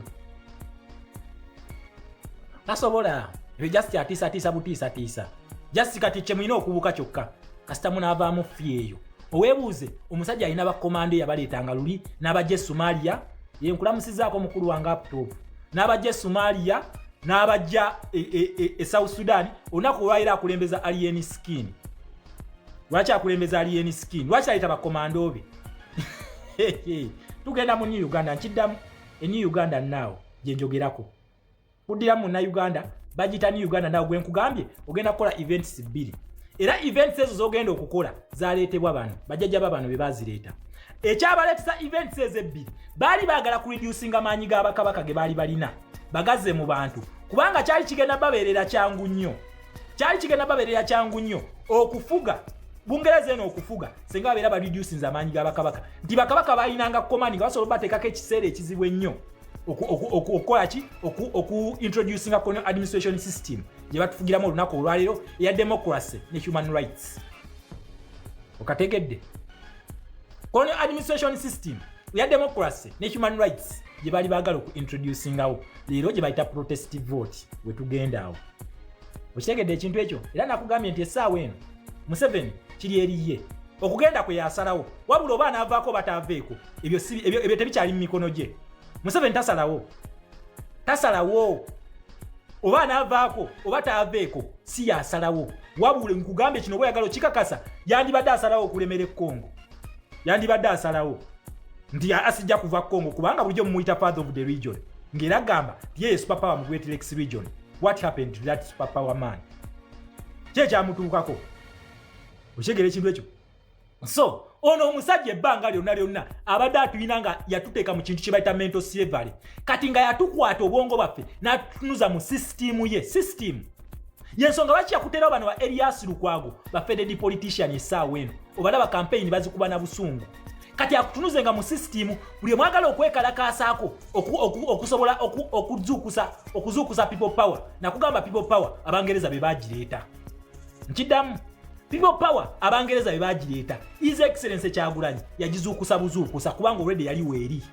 Speaker 1: tasobola. Ebyo just atiisatiisa butiisatiisa. Just kati kyemulina okubuuka kyokka, kasita munaavaamu fi eyo. Oweebuuze, omusajja alina bakomando eyabaleetanga luli n'abajja e Somalia. Ye nkulamusizaako mukulu wange Aptop, n'abajja e Somalia, n'abajja e South Sudan. Olunaku olwaliro akulembeza alien skin. Lwaki akulembeza alien skin? Lwaki aleeta bakomando be? Tugenda mu New Uganda. Nkiddamu, e New Uganda naawo gyenjogerako kuddira Munnauganda, bagiyita New Uganda. Naawe gwe nkugambye, ogenda kukola events bbiri, era events ezo zogenda okukola zaleetebwa bano bajjajja ba bano be bazireeta. Ekyabaleetesa events ezo ebbiri, baali baagala kureducinga maanyi g'abakabaka ge baali balina, bagaze mu bantu, kubanga kyali kigenda babeerera kyangu nnyo, kyali kigenda babeerera kyangu nnyo okufuga Bungereza eno, okufuga singa babeera bareducinze amaanyi g'abakabaka, nti bakabaka balinanga command nga basobola obateekako ekiseera ekizibu ennyo okukola ki, oku introducinga colonial administration system gye batufugiramu olunaku olwaleero eya democracy ne human rights. Okategedde? Colonial administration system eya democracy ne human rights gye baali baagala oku introducingawo leero, gye bayita protest vote, wetugenda awo. Okitegedde ekintu ekyo? Era nakugambye nti essaawa eno Museveni kiri eriye okugenda kwe yasalawo, wabula oba anaavaako bataaveeko, ebyo tebikyali mu mikono gye. Museveni tasalawo, tasalawo oba anaavaako oba taaveeko, si yasalawo. Wabula nkugambye kino, oba oyagala okikakasa, yandibadde asalawo okulemera Ekkongo, yandibadde asalawo nti asijja kuva Congo, kubanga bulijjo mumuyita father of the region, ng'era gamba nti yeye superpower mu Great Lakes region. What happened to that superpower man? Ki ekyamutuukako? Okyegera ekintu ekyo? So ono omusajja ebbanga lyonna lyonna abadde atulina nga yatuteeka mu kintu kye bayita mental slavery. Kati nga yatukwata obwongo bwaffe n'atutunuza mu sisitimu ye. Sisitimu yensonga lwaki yakuterawo bano ba Erias Lukwago, ba failed politician. Essaawa eno obalaba campaign bazikuba na busungu. Kati akutunuze nga mu system buli omwagala okwekalakaasaako okusobola okuzuukusa people power. Nakugamba people power Abangereza be bagireeta. Nkiddamu, people power Abangereza be bagireeta. His Excellence Kyagulanyi yagizuukusa buzuukusa, kubanga already yali weeri.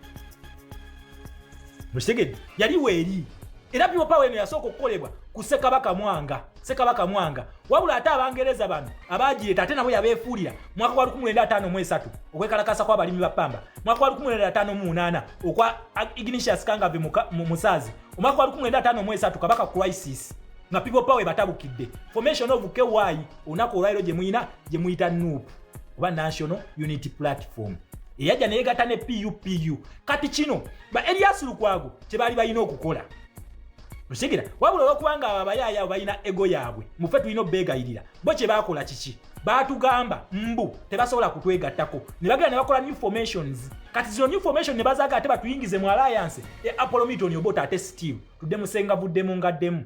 Speaker 1: Mukitegedde? Yali weeri. Era people power eno yasooka okukolebwa ku Ssekabaka Mwanga, Ssekabaka Mwanga. Wabula ate Abangereza bano abagireeta, ate nabo yabeefuulira mwaka gwa 1953 okwekalakasa kw'abalimi ba pamba, mwaka gwa 1958 okwa Ignatius Kangave mu Musaazi, omwaka gwa 1953 Kabaka crisis, nga people power batabukidde, formation of KY. Olunaku olwaliro gye muyina, gye muyita NUP oba National Unity Platform, eyajja neyegatta ne PUPU. Kati kino ba Erias Lukwago kye baali balina okukola, okitegera? Wabula olwokubanga abo abayaaya abo balina ego yaabwe, mufe tulina obeegayirira. Bo kye baakola kiki? Baatugamba mbu tebasobola kutwegattako, ne bagenda ne bakola new formations. Kati zino new formation ne bazaaga ate batuyingize mu alliance e Apollo Milton Obote, ate still tudde musenga vuddemu ngaddemu.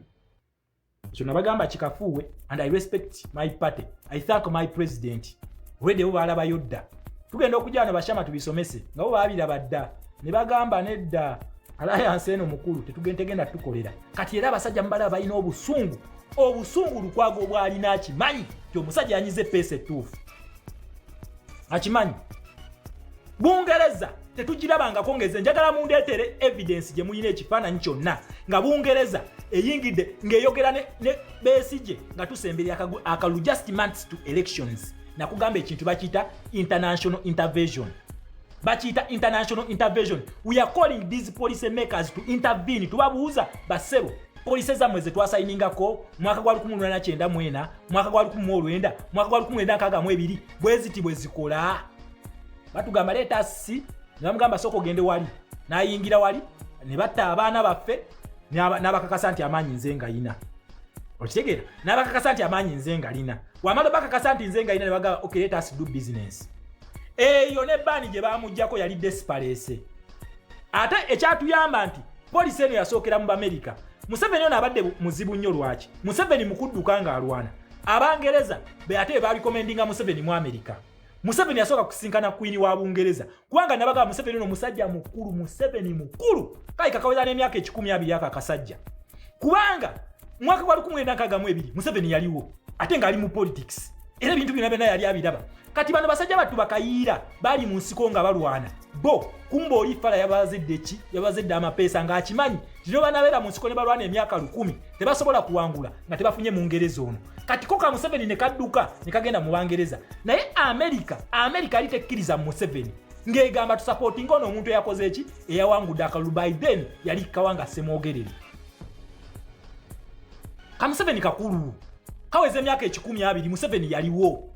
Speaker 1: Ekyo nabagamba kikafuuwe, and I respect my party, I thank my president. Already bo baalabayo dda. Tugenda okujja wano bashama tubisomese nga bo baabiraba dda, ne bagamba nedda, alliance eno mukulu tetugentegenda tukolera. Kati era abasajja mubalaba balina obusungu, obusungu Lukwago obwalina. Akimanyi ti omusajja yanyiza epeesa ettuufu, akimanyi. Bungereza tetugirabangako ngeze. Njagala mundeetere evidence gye mulina, ekifaananyi kyonna nga Bungereza eyingidde ng'eyogera ne Besigye nga tusemberera akalulu, just months to elections. Nakugamba ekintu bakiyita international intervention, bakiyita international intervention. We are calling these policy makers to intervene. Tubabuuza, bassebo, policy zammwe ze twasayiningako mwaka gwa 1994, mwaka gwa 19, mwaka gwa 1962, bwe ziti bwe zikola? Batugamba leeta si, ne bamugamba sooka ogende wali, n'ayingira wali ne batta abaana baffe, n'abakakasa nti amaanyi nze ngayina. Okitegeera? N'abakakasa nti amaanyi nze ngalina. Wamala bakakasa nti nze ngalina, ne bagamba, "Okay, let us do business." Eyo ne ban gye bamugjako yali desperate. Ate ekyatuyamba nti policy eno yasookera mu Bamerika. Museveni ono abadde muzibu nnyo. Lwaki Museveni mukudduka ng'alwana, Abangereza be ate be barecommendinga Museveni mu Amerika? Museveni yasooka kusinkana queen wa Bungereza, kubanga nabagamba Museveni ono musajja mukulu. Museveni mukulu, kale kakaweza n'emyaka 120 ako akasajja, kubanga mwaka gwa 1962 Museveni yaliwo ate ng'ali mu politics, era ebintu byonna byonna yali abiraba. Kati bano basajja battu bakayiira baali mu nsiko nga balwana bo, kumba oli fala yabazedde ki? Yabazedde amapeesa, ng'akimanyi tino banabeera mu nsiko ne balwana emyaka 1000 tebasobola kuwangula nga tebafunye Mungereza ono. Kati ko ka Museveni ne kadduka ne kagenda mu Bangereza. Naye Amerika, Amerika yali tekkiriza mu Museveni, ng'egamba tusupportinga ono omuntu eyakoze eki, eyawangudde akalulu. By then yali Kawanga Semwogerere. Ka Museveni kakulu, kaweza emyaka 120. Museveni yaliwo.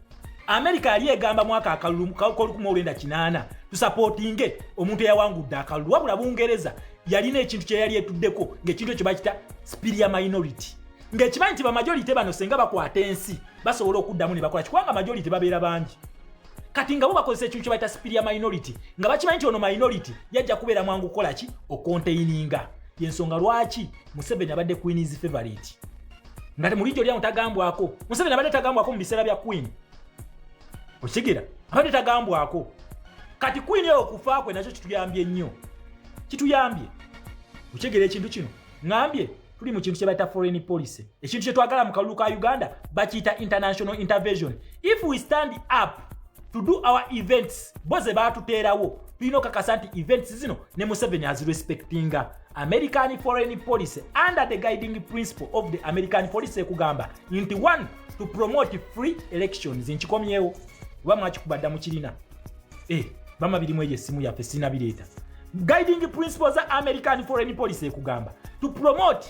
Speaker 1: Amerika yali egamba mwaka akalulu k'1980 tusupportinge omuntu eyawangudde akalulu. Wabula Bungereza yalina ekintu kye yali etuddeko, ng'ekintu ekyo bakita superior minority, ng'ekimanyi nti bamajority bano senga bakwata ensi basobola okuddamu ne bakola kikubanga majority babeera bangi. Kati nga bo bakozesa ekintu kye bayita superior minority, nga bakimanyi nti ono minority yajja kubeera mwangu kukola ki? Ocontaininga. Yensonga lwaki Museveni abadde queen's favorite, nga mulijjo lyamu tagambwako. Museveni abadde tagambwako mu biseera bya queen, okitegera? Abadde tagambwako. Kati queen eyo okufa kwe nakyo kituyambye nnyo, kituyambye. Okitegera ekintu kino? Ŋambye tuli mu kintu kye bayita foreign policy. Ekintu kye twagala mu kalulu ka Uganda bakiyita international intervention. If we stand up to do our events, bo ze baatuteerawo, tulina okakasa nti events zino ne Museveni azirespectinga. American foreign policy, under the guiding principle of the American policy, ekugamba nti one, to promote free elections. Nkikomyewo oba mwakikubadda mukirina? Bama birimu eyo essimu yaffe, sinabireeta. Guiding principles za American foreign policy ekugamba to promote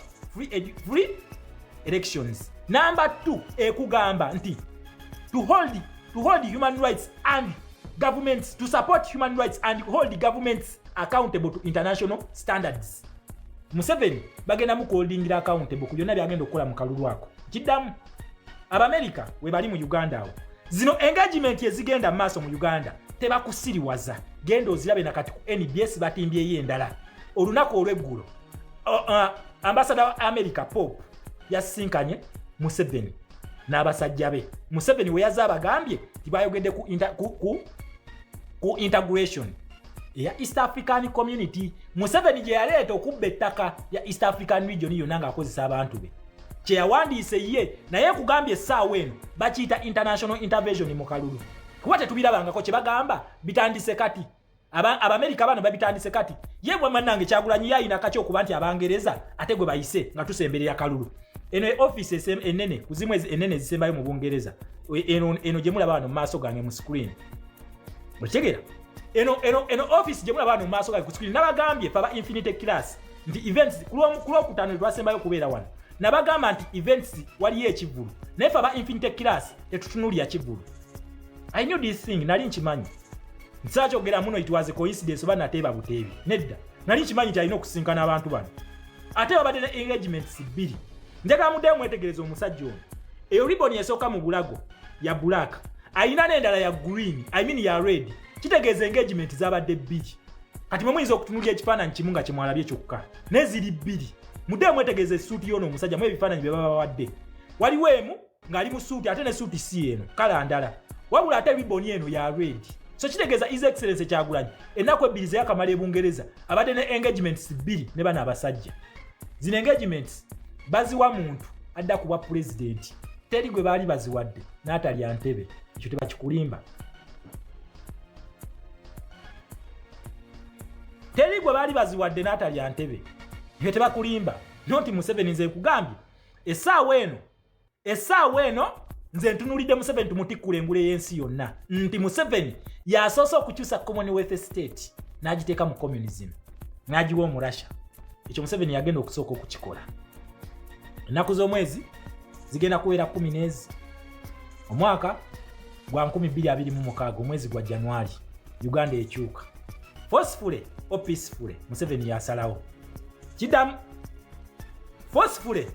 Speaker 1: free elections. Number two, ekugamba nti to hold human rights and governments, to support human rights and hold governments accountable to international standards. Museveni bagenda mukuholdingira accountable ku byonna byagenda okukola mu kalulu ako. Kiddamu, Abamerika we bali mu Uganda awo, zino engagement ezigenda mu maaso mu Uganda tebakusiriwaza. Genda ozirabe nakati ku NBS, batimbyeyo endala olunaku olweggulo. Ambassador wa America Pope yasinkanye Museveni n'abasajja be. Museveni we yazze abagambye tibayogedde ku Ku integration eya East African Community, Museveni gye yaleeta okubba ettaka ya East African region yonna ng'akozesa abantu be, kyeyawandiise ye. Naye nkugambye, essaawa eno bakiyita international intervention mu kalulu, kuba tetubirabangako. Kye bagamba bitandise kati, Abamerika bano babitandise kati. Ye bwe mannange Kyagulanyi yayina kaki okuba nti Abangereza ate gwe bayise nga tusemberera kalulu? Eno e office enene kuzimu enene ezisembayo mu Bungereza, eno gye mulaba wano mu maaso gange mu screen. Okitegera? Eno office gye mulaba wano mu maaso gange ku screen. Nabagambye fe aba Infinity Class nti events ku Lwokutaano lwasembayo okubeera wano, nabagamba nti events waliyo ekivulu, naye fe aba Infinity Class tetutunulira kivulu. I knew this thing, nali nkimanyi. Nsakyogera muno, it was a coincidence oba nateeba buteebi? Nedda, nali nkimanyi nti alina okusinkana abantu bano, ate babadde ne engagements bbiri. Njagala muddeyo mwetegereza omusajja ono. Eyo ribbon esooka mu bulago ya black, ayina n'endala ya green, I mean ya red, kitegeeza engagement zabadde bbiri. Kati mwe muyinza okutunulira ekifaananyi kimu nga kyemwalabye kyokka, naye ziri bbiri. Muddeyo mwetegereza essuuti y'ono omusajja mu ebifaananyi bye baba bawadde. Waliwo emu ng'ali mu suuti, ate ne suuti si eno, kala ndala, wabula ate ribbon eno ya red. So kitegeeza His Excellence Kyagulanyi ennaku 2 zeyakamala e Bungereza abadde ne engagements bbiri ne bano abasajja. Zino engagements baziwa muntu adda ku bwa pulezidenti. Teri gwe baali baziwadde n'atalya ntebe, ekyo tebakikulimba. Teri gwe baali baziwadde n'atalya ntebe, ebyo tebakulimba. Nonti Museveni, nze nkugambye, essaawa eno nze ntunulidde Museveni, tumutikkula engule y'ensi yonna nti Museveni yasoose okukyusa Commonwealth state n'agiteeka mu communism, n'agiwa Omurasha. Ekyo Museveni yagenda okusooka okukikola. Ennaku z'omwezi zigenda kubeera 10 n'ezi, omwaka gwa 2026, omwezi gwa Januari. Uganda ekyuka forcefully or peacefully, Museveni yasalawo. Kiddamu forcefully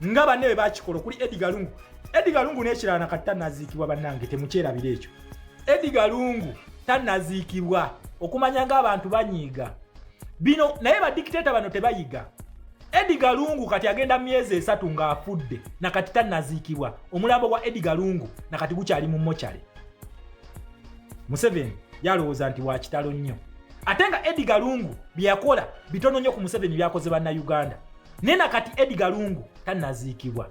Speaker 1: nga banne bwe bakikola okuli Edgar Lungu. Edgar Lungu n'ekirala, nakati tannaziikibwa. Bannange, temukyerabira ekyo, Edgar Lungu tannaziikibwa. Okumanya ng'abantu banyiiga bino, naye badikiteeta bano tebayiga. Edgar Lungu kati agenda myezi 3 ng'afudde, nakati tannaziikibwa. Omulambo gwa Edgar Lungu nakati gukyali mu mochale. Museveni yalowooza nti wakitalo nnyo, ate nga Edgar Lungu bye yakola bitono nnyo ku Museveni byakoze Bannayuganda. Naye nakati Edgar Lungu tannaziikibwa,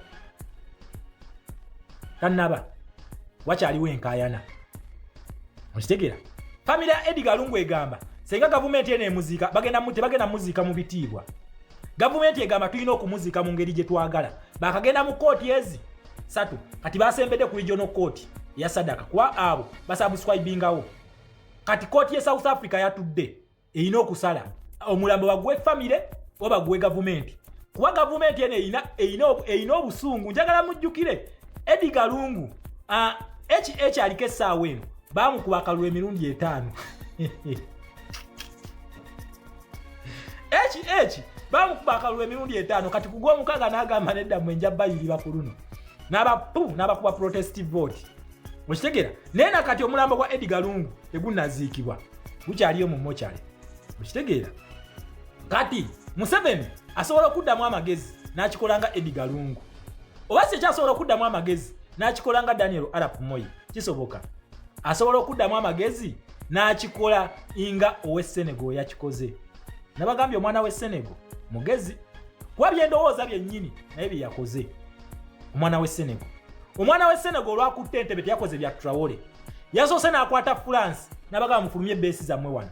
Speaker 1: tannaba, wakyaliwo enkaayana. Okitegeera? Famire ya Edgar Lungu egamba senga gavumenti eno emuziika, tebagenda muziika mu bitiibwa. Gavumenti egamba tulina okumuziika mu ngeri gye twagala. Bakagenda mu kooti ezi satu, kati basembedde ku regional court eya SADC, kuba abo basubscribingawo. Kati kooti ye South Africa yatudde, erina okusala omulambo baguwe famire oba baguwe gavumenti, kuba gavumenti eno erina obusungu. Njagala mujjukire Edgar Lungu HH aliko essaawa eno, bamukuba akalulu emirundi 5. HH bamukuba akalulu emirundi 5, kati kugwomukaaga n'agamba nedda, mwe nja bayiriba ku luno, n'abapu n'abakuba protest vote. Okitegera? Naye nakati omulambo gwa Edgar Lungu tegunaziikibwa, gukyaliyo mu mochale. Okitegeera? Kati Museveni asobola okuddamu amagezi n'akikola nga Edgar Lungu, oba si ekyasobola okuddamu amagezi n'akikola nga Daniel Arap Moi. Kisoboka, asobola okuddamu amagezi n'akikola nga ow'e Senegal yakikoze. Nabagambye omwana w'e Senegal mugezi, kuba byendowooza byennyini naye bye yakoze omwana w'e Senegal. Omwana w'e Senegal olwakutte entebe teyakoze bya Traore. Yasoose n'akwata France n'abagamba, "Mufulumye ebeesi zammwe wano."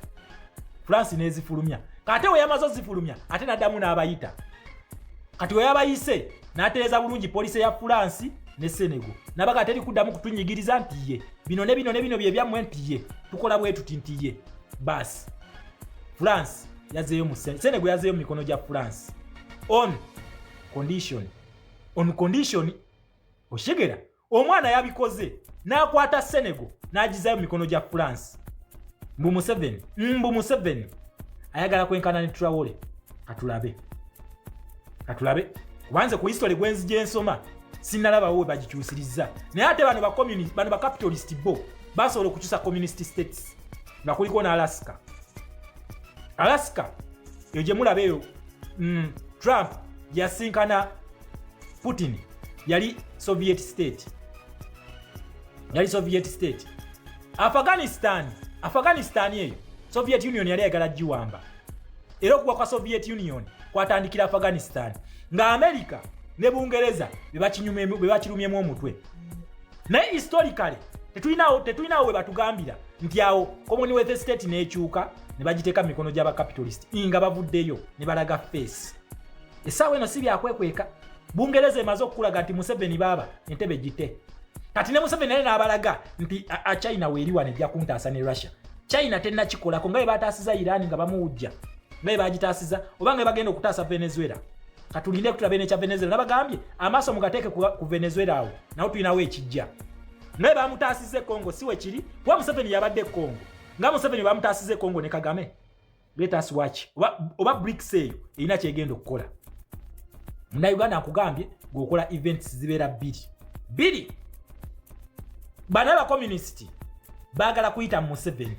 Speaker 1: France n'ezifulumya. Kate we yamaze ozifulumya, ate n'addamu n'abayita. Kati we yabayise n'atereeza bulungi policy ya France ne Senegal, nabaga, "Teri kuddamu kutunyigiriza," nti ye bino ne bino ne bino bye byammwe, nti ye tukola bwe tuti, nti ye baasi. France yazeeyo mu Senegal, yazeeyo mu mikono gya France on condition, on condition. Okitegeera? Omwana yabikoze n'akwata Senegal n'agizayo mu mikono gya France. Mbu Museveni ayagala kwenkana ne Traore. Katulabe, katulabe, kubanze ku history gwenzi ensoma sinnalabawo we bagikyusiriza. Naye ate bano bano bacapitalist bo basobola okukyusa communist states nga kuliko n'Alaska. Alaska eyo gye mulaba eyo, Trump yasinkana Putin, yali Soviet state, yali Soviet state. Afghanistan Afghanistan eyo Soviet Union yali ayagala giwamba, era okugwa kwa Soviet Union kwatandikira Afghanistan, nga America ne Bungereza be bakirumyemu omutwe. Naye historically tetulinawo we batugambira nti awo Commonwealth state n'ekyuka ne bagiteeka mu mikono gy'abacapitalist nga bavuddeyo ne balaga face. Essaawa eno si byakwekweka. Bungereza emaze okukulaga nti Museveni baaba entebe gite. Kati ne Museveni naye n'abalaga nti a China weeri wano, ejja kuntaasa ne Russia. China tennakikolako nga bwe bataasiza Iran nga bamuwujja, nga bwe bagitaasiza oba nga bagenda okutaasa Venezuela. Katulinde kutulabe nekya Venezuela. Nabagambye amaaso mugateeke ku Venezuela, awo nawo tulinawo ekijja. Naye bamutaasiza e Congo, si wekiri? Kuba Museveni yabadde e Congo, nga Museveni bamutaasiza e Congo ne Kagame. Let us watch oba BRICS eyo erina kyegenda okukola. Munauganda, nkugambye, gweokola events zibeera bbiri bbiri. Bana abakomunisiti baagala kuyita mu Museveni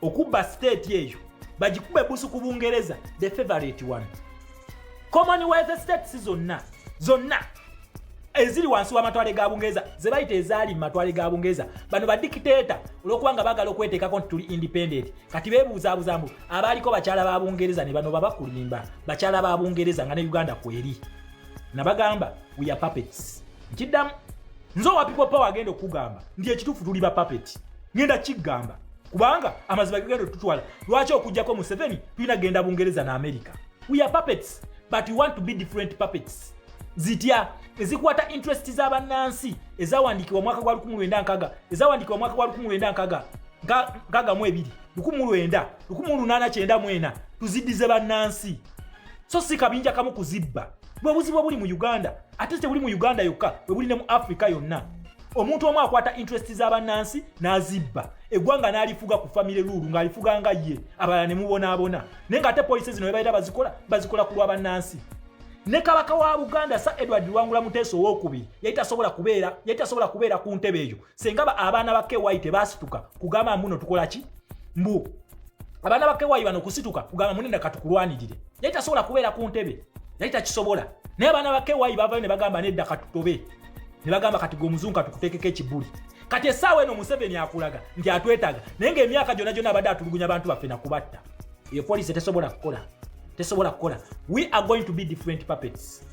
Speaker 1: okubba state eyo, bagikuba ebusu ku Bungereza, the favorite one. Commonwealth states zonna zonna eziri wansi w'amatwale ga Bungereza, ze bayita ezaali mu matwale ga Bungereza, bano badikiteeta olw'okuba nga baagala okweteekako nti tuli independent. Kati beebuuzaabuza mbu abaaliko bakyala ba Bungereza ne bano babakulimba bakyala ba Bungereza, nga ne Uganda kweri. Nabagamba we are puppets. Nkiddamu, nze owa People Power agenda okugamba nti ekituufu tuli ba puppet. Ngenda kiggamba kubanga amazima gegenda otutwala. Lwaki okugjako Museveni tulina genda Bungereza ne America? We are puppets, but we want to be different puppets. Zitya ezikwata interest z'abannansi ezawandiikibwa mwaka gwa 1960, ezawandiikibwa mwaka gwa 1962, 19 1894, tuziddize bannansi, so si kabinja kamu kuzibba. Bwe buzibu obuli mu Uganda, ate tebuli mu Uganda yokka, bwe buli ne mu Africa yonna. Omuntu omu akwata interest z'abannansi n'azibba, eggwanga n'alifuga ku family rule, ng'alifuga nga ye, abalala ne mubonaabona. Naye ng'ate policy zino bebaira bazikola, bazikola ku lw'abannansi. Ne kabaka wa Buganda, Sir Edward Luwangula Muteesa Owokubiri, yali tasobola kubeera ku ntebe eyo senga abaana ba KY tebasituka kugamba mbuno tukola ki, mbu abaana ba KY bano kusituka kugamba munenda katukulwanirire. Yali tasobola kubeera ku ntebe, yali takisobola. Naye abaana ba KY bavayo ne bagamba nedda, katutobe, ne bagamba kati gwe omuzungu katukuteekeko ekibuli. Kati essaawa eno Museveni akulaga nti atwetaaga, naye ng'emyaka gyonna gyonna abadde atulugunya abantu baffe nakubatta. Eyo policy tesobola kukola, tesobola kukola. We are going to be different puppets,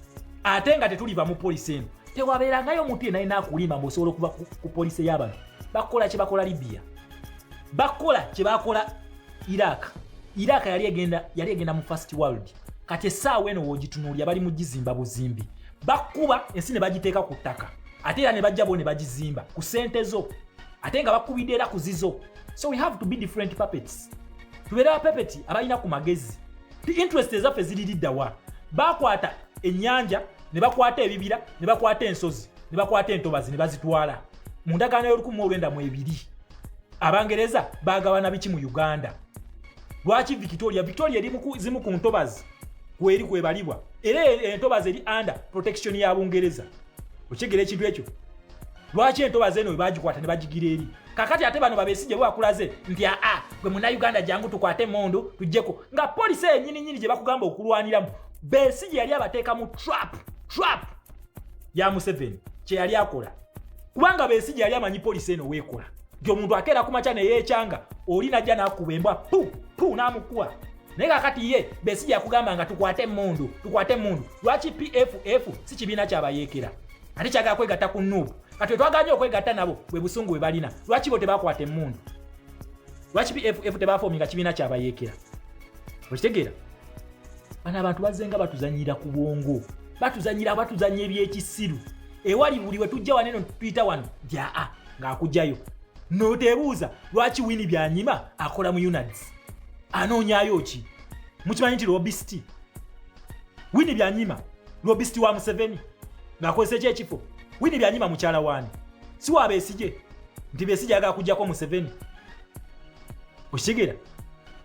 Speaker 1: ate nga tetuliva mu policy eno. Tewabeerangayo omuntu yenna alina akulimba mbaosobola okuva ku policy y'abano. Bakola kye bakola Libya, bakola kye bakola Iraq. Iraq yali egenda mu first world. Kati essaawa eno woogitunuulya bali mu gizimba buzimbi. Bakuba ensi ne bagiteeka ku ttaka, ate era ne bajja bo ne bagizimba ku ssente zo, ate nga bakubidde era ku zizo. So we have to be different puppets. Tubeere bapepeti abalina ku magezi ti interest ezaffe ziririddawa. Bakwata ennyanja ne bakwata ebibira ne bakwata ensozi ne bakwata entobazi ne bazitwala mu ndagaano y'o1902. Abangereza bagabana biki mu Uganda? Lwaki Victoria, Victoria eri zimu ku ntobazi kweri kwebalibwa, era entobazi eri under protection ya Bungereza. Okigera ekintu ekyo? Lwaki entobazi eno webagikwata ne bagigira eri? Kakati ate bano babesije bo bakulaze nti aa, gwe Munnayuganda jangu tukwate emundu tujjeko, nga policy enyini nyini gye bakugamba okulwaniramu. Besije yali abateeka mu trap ya Museveni kye yali akola, kubanga Besije yali amanyi policy eno weekola nti omuntu akeera ku makya neyeekyanga oli najja n'akuba embwa pu pu n'amukuba. Naye kakati ye Besije yakugamba nga tukwate emundu, tukwate emundu. Lwaki PFF si kibiina kyabayeekera, ate kyagala kwegatta ku NUP? Kati wetwaganye okwegatta nabo bwe busungu bwe balina. Lwaki bo tebakwata emundu? Lwaki PFF tebafominga kibiina kyabayeekera? Okitegeera? Bano abantu bazzenga batuzanyira ku bwongo, batuzanyira, batuzanya ebyekisiru. Ewali buli we tujja wano eno tuyita wano nti aa, ng'akugjayo notebuuza lwaki Winnie Byanyima akola mu UNADS, anoonyayo ki? Mukimanyi nti lobbyist Winnie Byanyima, lobbyist wa Museveni ng'akozesa ekyekifo. Winnie Byanyima mukyala waani? Si wa Besigye? Nti Besigye ayagala kujjako Museveni. Okitegeera?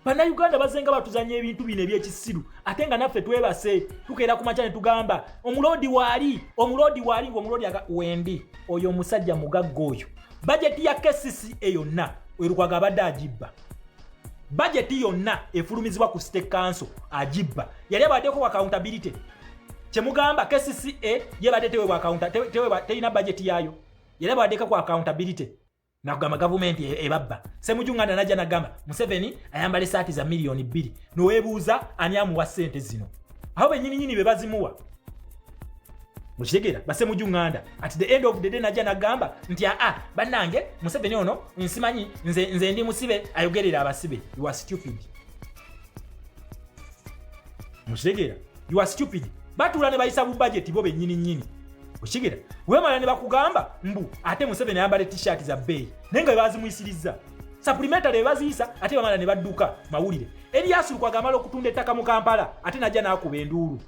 Speaker 1: Bannayuganda bazenga batuzanya ebintu bino ebyekisiru, ate nga naffe twebase. Tukeera ku makya ne tugamba omuloodi waali, omuloodi waali, ngaomuloodi aga wendi. Oyo omusajja mugagga oyo, bajeti ya KCCA yonna erukwaga abadde agibba. Bajeti yonna efulumizibwa ku state council agibba. Yali abaddeko ku accountability? Kyemugamba KCCA yebadde tewebwa, terina bajeti yaayo. Yali abaddeko ku accountability? Nakugamba gavumenti ebabba. Semuju Nganda najja nagamba Museveni ayambala esaati za 2 miliyoni, noweebuuza ani amuwa ssente zino. Abo benyininyini be bazimuwa, mukitegeera? Basemuju Nganda at the end of the day najja nagamba nti aa, bannange, Museveni ono nsimanyi, nze ndi musibe ayogerera abasibe. You are stupid, mukitegeera? You are stupid. Batuula ne bayisa bu budget bo bennyini nnyini, okitegeera? Wemala ne bakugamba mbu ate Museveni ayambala t-shirt za bbeeyi, naye nga bebazimuyisiriza supplementary, bebaziyisa, ate bamala ne badduka mawulire. Erias Lukwago amala okutunda ettaka mu Kampala, ate najja n'akuba enduulu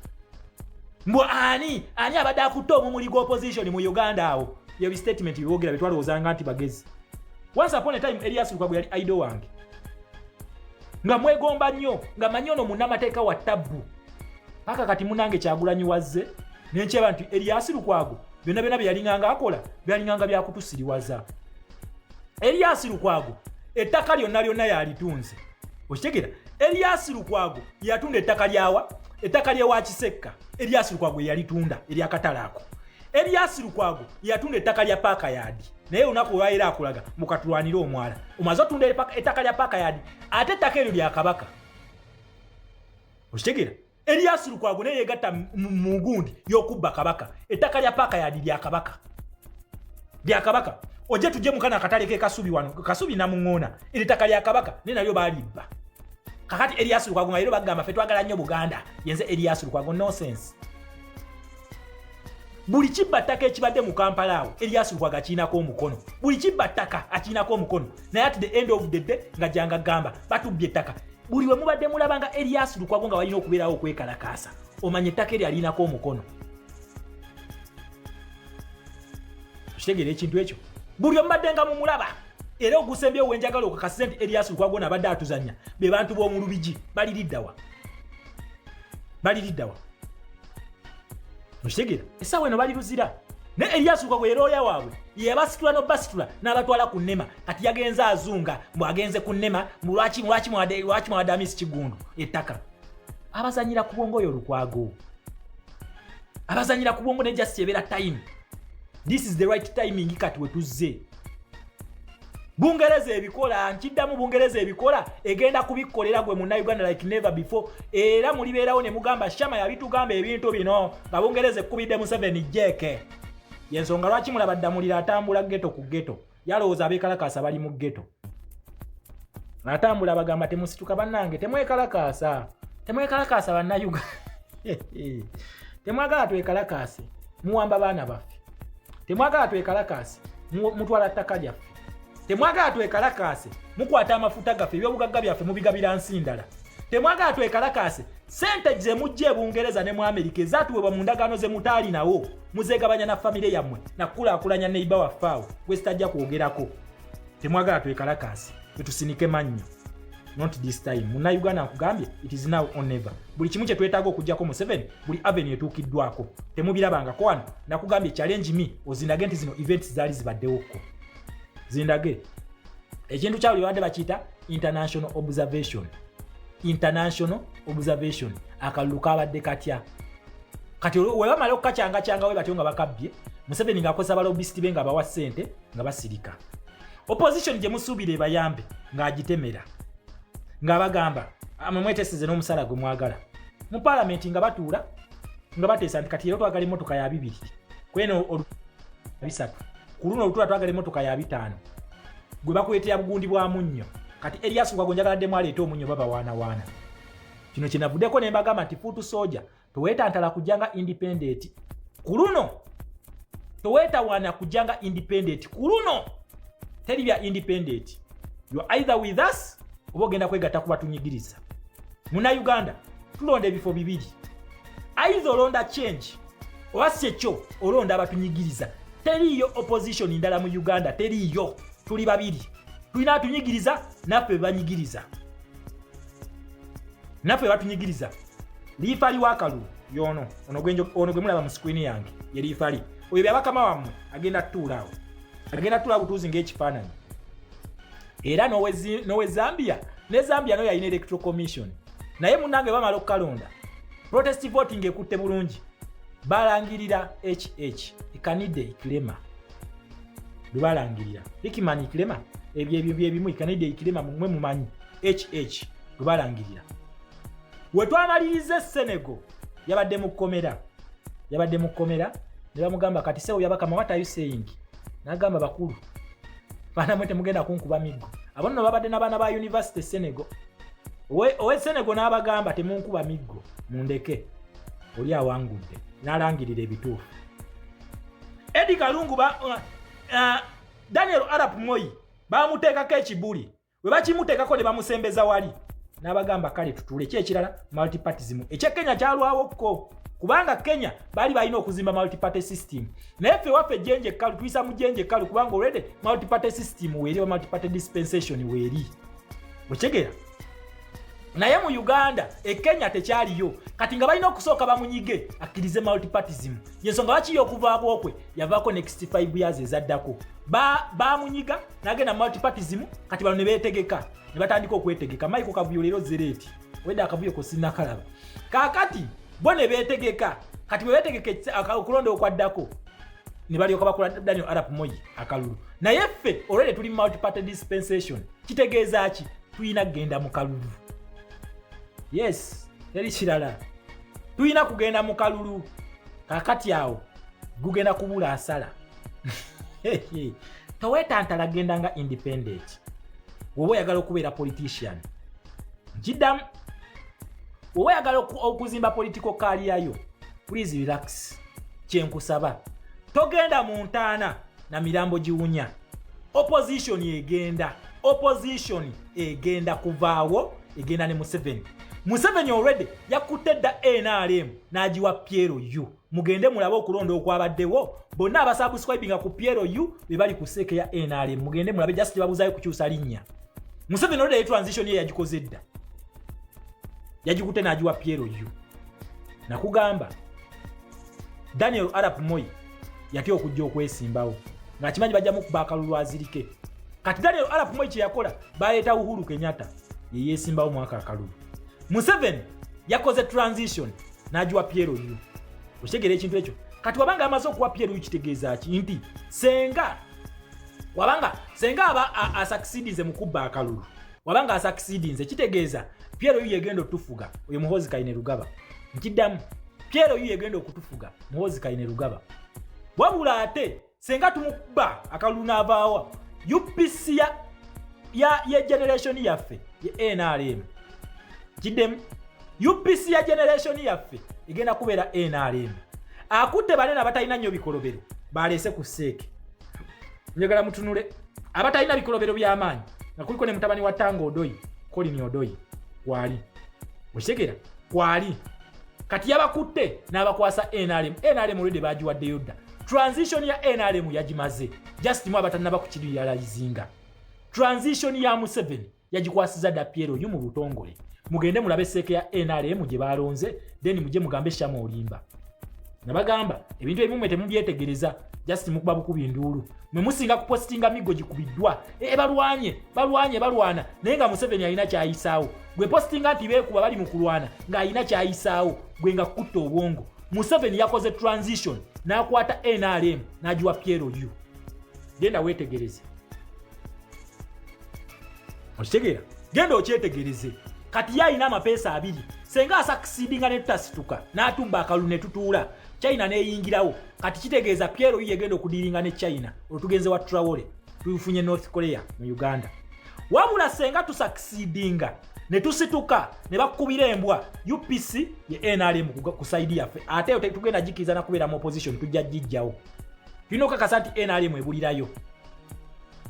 Speaker 1: mbu ani abadde akutte omumuli gw'opposition mu Uganda. Awo yebi statement byeboogera betwalowoozanga nti bagezi. Once upon a time Erias Lukwago yali idol wange, nga mwegomba nnyo, nga manyi ono munnamateeka wa tabbu. Paka kati munange Kyagulanyi wazze nenkyeba nti Erias Lukwago byonna byonna bye yalinganga akola byalinganga byakutusiriwaza. Erias Lukwago ettaka lyonna lyonna yalitunze, okitegera? Erias Lukwago yatunda ettaka lyawa, ettaka lyewa Kisekka. Erias Lukwago yalitunda eryakatale ako. Erias Lukwago yatunda ettaka lya Park Yard, naye olunaku olwaliro akulaga mukatulwanire omwala. Omaze otunda ettaka lya Park Yard, ate ettaka eryo lya Kabaka, okitegera? Erias Lukwago naye yegatta mu gundi y'okubba Kabaka. Ettaka lya Park Yard lya Kabaka, lya Kabaka. Ojje tujje mukana akatale ke Kasubi wano, Kasubi Namuŋoona, eri ttaka lya Kabaka, naye nalyo baalibba. Kakati Erias Lukwago nga leero bagamba ffe twagala nnyo Buganda. Yenze Erias Lukwago, nonsense. Buli kibba ttaka ekibadde mu Kampala awo, Erias Lukwago akiinako omukono. Buli kibba ttaka akiinako omukono, naye at the end of the day nga janga gamba batubbye ettaka. Buli we mubadde mulaba nga Erias Lukwago nga balina okubeerawo okwekalakaasa, omanye ettaka eryo aliinako omukono. Okitegeera ekintu ekyo? Buli omubadde nga mumulaba, era ogusembyewo wenjagala okakasize nti Erias Lukwago nabadde atuzanya, be bantu b'omu Lubigi. Baliriddawa? Baliriddawa? Okitegeera? Essaawa eno bali Luzira, naye Erias Lukwago yerooya waabwe, yebasitula nobasitula n'abatwala ku Nema. Kati yagenze azunga mbu agenze ku Nema, mbu lwaki mwadde Amisi Kigundu ettaka. Abazanyira ku bwongo oyo Lukwago, abazanyira ku bwongo, ne just ebeera time. This is the right timing. Kati wetuzze Bungereza ebikola, nkiddamu, Bungereza ebikola, egenda kubikolera gwe Munnayuganda like never before. Era mulibeerawo ne mugamba Shama yabitugamba ebintu bino nga Bungereza ekkubidde Museveni jeeke. Yensonga lwaki mulaba Ddamulira atambula ghetto ku ghetto. Yalowooza abeekalakaasa bali mu ghetto, atambula bagamba temusituka bannange, temwekalakaasa, temwekalakaasa Bannayuganda, temwagala twekalakaase, muwamba baana baffe, temwagala twekalakaase, mutwala ttaka lyaffe, temwagala twekalakaase, mukwata amafuta gaffe, ebyobugagga byaffe mubigabira nsi ndala, temwagala twekalakaase, sente ze mujja ebungereza ne mu Amerika ezatuweebwa mu ndagaano ze mutaalinawo muzeegabanya na famire yammwe nakukulaakulanya neiba waffe awo gwe sitajja kwogerako. Temwagala twekalakaase, tetusinike mannyo. Not this time, Munnayuganda. Nkugambye, it is now or never. Buli kimu kye twetaaga okugjako Museveni, buli avenue etuukiddwako. Temubirabangako wano. Nakugambye, challenge me, ozindage nti zino events zaali zibaddewokko. Zindage ekintu kyabwe babadde bakiyita international observation. International observation, akalulu kabadde katya? Kati webamala okukacyangacyanga we batyo nga bakabbye, Museveni ng'akozesa ba lobbyist be nga bawa ssente nga basirika. Opposition gye musuubira ebayambe ng'agitemera, ng'abagamba amwe mweteseze n'omusala gwe mwagala mu paalamenti, nga batuula nga bateesa nti kati era twagala emmotoka ya 2, kweno 3, ku luno olutula twagala emmotoka ya 5, gwe bakuleetera bugundi bwa munnyo. Kati Erias Lukwago njagaladdemu aleete omunnyo, babawaanawaana. Kino kyenavuddeko ne mbagamba nti foot soldier toweetantala kujja nga independent ku luno, toweetawaana kujja nga independent ku luno. Teri bya independent. You are either with us oba ogenda kwegatta ku batunyigiriza. Munnayuganda, tulonda ebifo bibiri: either olonda change oba si ekyo olonda abatunyigiriza. Teriiyo opposition ndala mu Uganda, teriiyo. Tuli babiri, tulina atunyigiriza naffe banyigiriza, naffe batunyigiriza. Liifali w'akalulu yono ono gwe mulaba mu screen yange, ye liifali oyo. Byabakama wammwe agenda tutuula awo, agenda tutuula butuuzi ng'ekifaananyi. Era n'owe Zambia, ne Zambia nayo yalina electoral commission, naye munnange bamala okukalonda, protest voting ekutte bulungi, balangirira Hakainde Hichilema. Lwebalangirira Hikman Ikirema, ebyo ebyo byebimu Ikanide Ikirema, mwe mumanyi HH lwebalangirira. We twamaliriza Senegal, yabadde mu kkomera, yabadde mu kkomera, ne bamugamba, "Kati sewo Byabakama, what are you saying?" N'agamba, "Bakulu baana mwe, temugenda kunkuba miggo." Abo nno babadde n'abaana ba university Senegal. Owe Senegal n'abagamba, "Temunkuba miggo, mundeke, oli awangudde." N'alangirira ebituufu. Edi Kalungu ba, Daniel Arap Moi bamuteekako ekibuli. Bwe bakimuteekako ne bamusembeza wali, n'abagamba, "Kale tutuule." Ki ekirala? Multipartism. Ekye Kenya kyalwawokko kubanga Kenya baali balina okuzimba multiparty system, naye ffe waffe ejjenje ekkalu, tuyisa mu jjenje ekkalu kubanga already multiparty system weeri oba multiparty dispensation weeri, okitegeera? Naye mu Uganda, e Kenya tekyaliyo. Kati nga balina okusooka bamunyige akkirize multipartism. Yensonga bakiyo okuvaako kwe yavaako next 5 years ezaddako. Bamunyiga n'agenda multipartism. Kati bano ne beetegeka, ne batandika okwetegeka. Michael Kavuyo leero zereeti wedde akavuyo ko sinnakalaba. Kaakati bo ne beetegeka. Kati bwe beetegeka, okulonda okwaddako ne balyoka bakola Daniel Arap Moi akalulu. Naye ffe already tuli multiparty dispensation. Kitegeeza ki? Tulina kugenda mu kalulu. Yes, teri kirala, tulina kugenda mu kalulu. Kakati awo gugenda kubula asala. Toweetantala genda nga independent woba oyagala okubeera politician. Nkiddamu, woba oyagala okuzimba political career yo, please relax. Kyenkusaba, togenda mu ntaana na mirambo giwunya. Opposition egenda, opposition egenda kuvaawo, egenda ne Museveni. Museveni already yakutte dda NRM n'agiwa PLU. Mugende mulabe okulonda okwabaddewo, bonna abasubscribinga ku PLU be bali ku CEC ya NRM. Mugende mulabe, just tebabuzayo kukyusa linnya. Museveni already transition ye yagikoze dda, yagikutte n'agiwa PLU. Nakugamba Daniel Arap Moi yatya okujja okwesimbawo ng'akimanyi bajja mukuba akalulu azirike. Kati Daniel Arap Moi kyeyakola, baleeta Uhuru Kenyatta, yeyesimbawo mwaka akalulu. Museveni yakoze transition n'agiwa PLU. Okitegeera ekintu ekyo? Kati wabanga amaze okuwa PLU, kitegeeza ki? Nti senga wabanga senga aba asucceedinze mu kubba akalulu, wabanga asucceedinze, kitegeeza PLU yegenda otufuga, oyo Muhozi Kaine Rugaba. Nkiddamu, PLU yegenda okutufuga, Muhozi Kaine Rugaba. Wabula ate senga tumukuba akalulu n'avaawa, UPC ya generation yaffe ye NRM. Kiddemu, UPC ya generation yaffe egenda kubeera NRM. Akutte banene abatalina nnyo bikolobero, baleese ku CEC. Njagala mutunule abatalina bikolobero by'amaanyi, nga kuliko ne mutabani wa Tanga Odoi, Colin Odoi, kwali. Okitegeera? Kwali. Kati yabakutte n'abakwasa NRM. NRM olwedde bagiwaddeyo dda. Transition ya NRM yagimaze. Just mu abatannaba kukirealizinga, transition ya Museveni yagikwasiza dda PLU mu butongole. Mugende mulabe CEC ya NRM gye balonze, then mujye mugambe Shama olimba. Nabagamba ebintu ebimu mwe temubyetegereza, just mukuba bukubi nduulu. Mwe musinga kupositinga miggo gikubiddwa, e, balwanye, balwanye, balwana, naye nga Museveni alina kyayisaawo. Gwe positinga nti beekuba, bali mu kulwana, ng'alina kyayisaawo, gwe nga kutta obwongo. Museveni yakoze transition n'akwata NRM n'agiwa PLU. Genda weetegereze, okitegeera? Genda okyetegereze. Kati ye alina amapeesa abiri. Senga asucceedinga ne tutasituka n'atubba akalulu ne tutuula, China neyingirawo. Kati kitegeeza PLU yegenda okudealinga ne China. Olwo tugenze wa Traore, tufunye North Korea mu Uganda. Wabula senga tusucceedinga ne tusituka ne bakubira embwa, UPC ye NRM ku side yaffe. Ate tugenda gikiriza nakubeera mu opposition, tujja gijjawo. Tulina okukakasa nti NRM ebulirayo.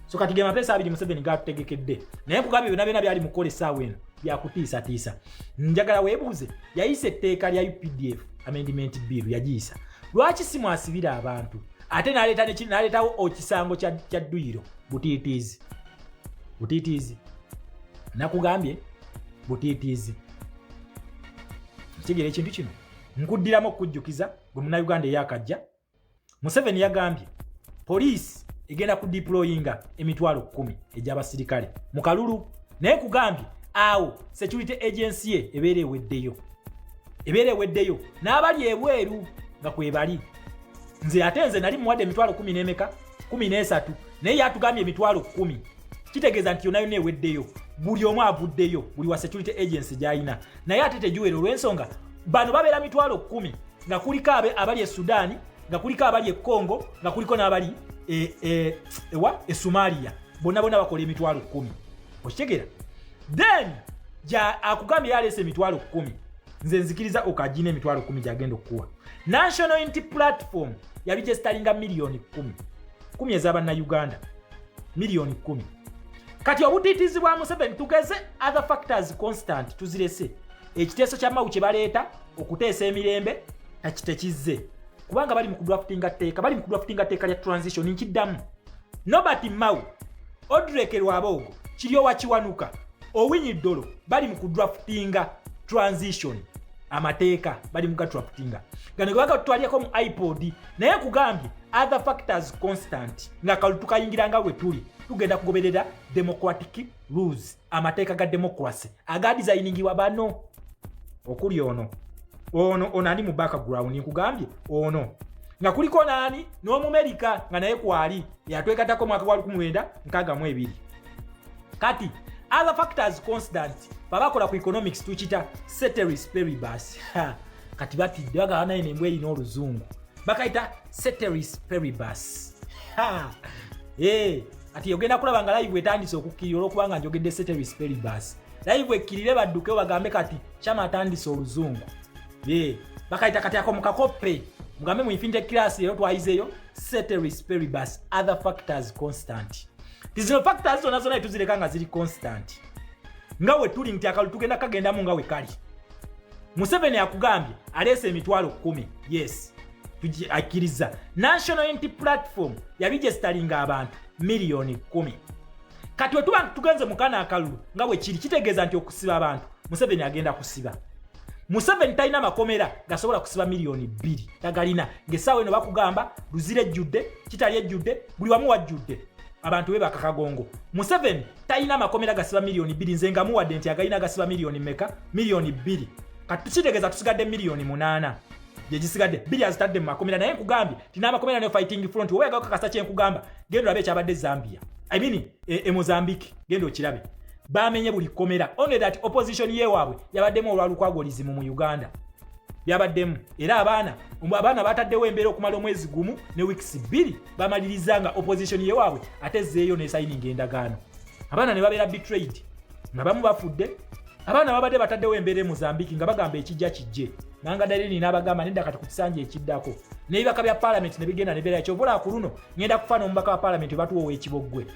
Speaker 1: So kati ge mapeesa abiri Museveni gatutegekedde. Naye nkugambye, byonna byonna byali mukukola essaawa eno byakutiisatiisa. Njagala weebuuze, yayisa etteeka lya UPDF amendment bill, yagiyisa lwaki? Si mwasibira abantu, ate n'aleetawo ekisango kya dduyiro. Butiitiizi, butiitiizi, nakugambye butiitiizi. Kitegeera ekintu kino? Nkuddiramu okukujjukiza gwe Munnayuganda eyakajja, Museveni yagambye poliisi egenda kudeployinga 10,000 egy'abasirikale mu kalulu. Naye kugambye awo security agency ye ebeera eweddeyo, ebeera eweddeyo n'abali ebweru nga kwebali. Nze ate nze nali muwadde 10,000 n'emeka. 13, naye yatugambye 100,000. Kitegeeza nti yonna yonna eweddeyo, buli omu avuddeyo, buli wa security agency gy'alina, naye ate tegiwera olw'ensonga bano babeera 100,000 nga kuliko abali e Sudaani, nga kuliko abali e Congo, nga kuliko n'abali ewa e Somalia, bonna bonna bakola 100,000. Okitegeera? Then akugambye yaleese 100,000. Nze nzikiriza okagina 100,000 gyagenda okukuwa. National Unity Platform yaregisteringa miliyoni 10 kumi ez'abannayuganda, miliyoni 10. Kati obutiitiizi bwa Museveni, tugeze other factors constant, tuzirese, ekiteeso kya Mao kye baleeta okuteesa emirembe tekitekizze kubanga bali mu kudraftinga tteeka, bali mu kudraftinga tteeka lya transition. Nkiddamu, Norbert Mao, Odrek Rwabwogo, Kiryowa Kiwanuka, Owiny Dollo bali mu kudraftinga transition amateeka, bali mu gadraftinga gano gebaga tutwalyeko mu ipod. Naye nkugambye other factors constant, nga kalu tukayingira nga bwe tuli tugenda kugoberera democratic rules, amateeka ga democracy agadesigningibwa bano okuli ono ono ono ali mu background. Nkugambye ono nga kuliko naani n'Omumerika nga naye kwali yatwegattako mwaka gwa 1962. Kati other factors constant, babakola ku economics tukita ceteris paribus. Kati batidde bagamba naye nembwa erina oluzungu, bakayita ceteris paribus. Kati ogenda kulaba nga live etandise okukkirira olwokubanga njogedde ceteris paribus. Live ekkirire, baddukewo bagambe kati Kyama atandise oluzungu. Bakayita kati ako mukakoppe, mugambe mu infinite class leero twayizeyo ceteris paribus, other factors constant. Tizino factors zonna zonna tuzireka nga ziri constant nga we tuli nti akalu tugenda kagendamu nga we kali. Museveni akugambye aleese 100,000. Yes, akkiriza. National Unity Platform yaregisteringa abantu miliyoni 10. Kati wetuba tugenze mukana akalulu nga bwe kiri, kitegeeza nti okusiba abantu Museveni agenda kusiba. Museveni talina makomera gasobola kusiba miliyoni 2, tagalina. Ngaessaawa eno bakugamba Luzira ejjudde, Kitali ejjudde, buli wamu wajjudde, abantu be bakakagongo. Museveni talina makomera gasiba miliyoni 2. Nze nga muwadde nti agalina gasiba miliyoni meka? Miliyoni 2. Kati kitegeeza tusigadde miliyoni 8 gyegisigadde, bbiri azitadde mu makomera. Naye nkugambye ti n'amakomera nayo fighting front. Oba oyagala okakasa kyenkugamba, genda olabe ekyabadde Zambia, I mean, e Mozambique, genda okirabe, bamenye buli kkomera. Only that opposition yewaabwe yabaddemu olwalukwagolism mu Uganda byabaddemu, era abaana bataddewo embeera okumala omwezi gumu ne weeks 2, bamaliriza nga opposition yewaabwe ate ezzeeyo nesayininga endagaano. Abaana ne babeera betrayed nga bamu bafudde. Abaana babadde bataddewo embeera e Mozambique nga bagamba ekijja kijje nanga dalini n'abagamba nedda, kati ku kisanja ekiddako n'ebibaka bya paalamenti ne bigenda nebeera. Kyova ku luno ngenda kufa n'omubaka wa paalamenti batuwowa ekiboggwe,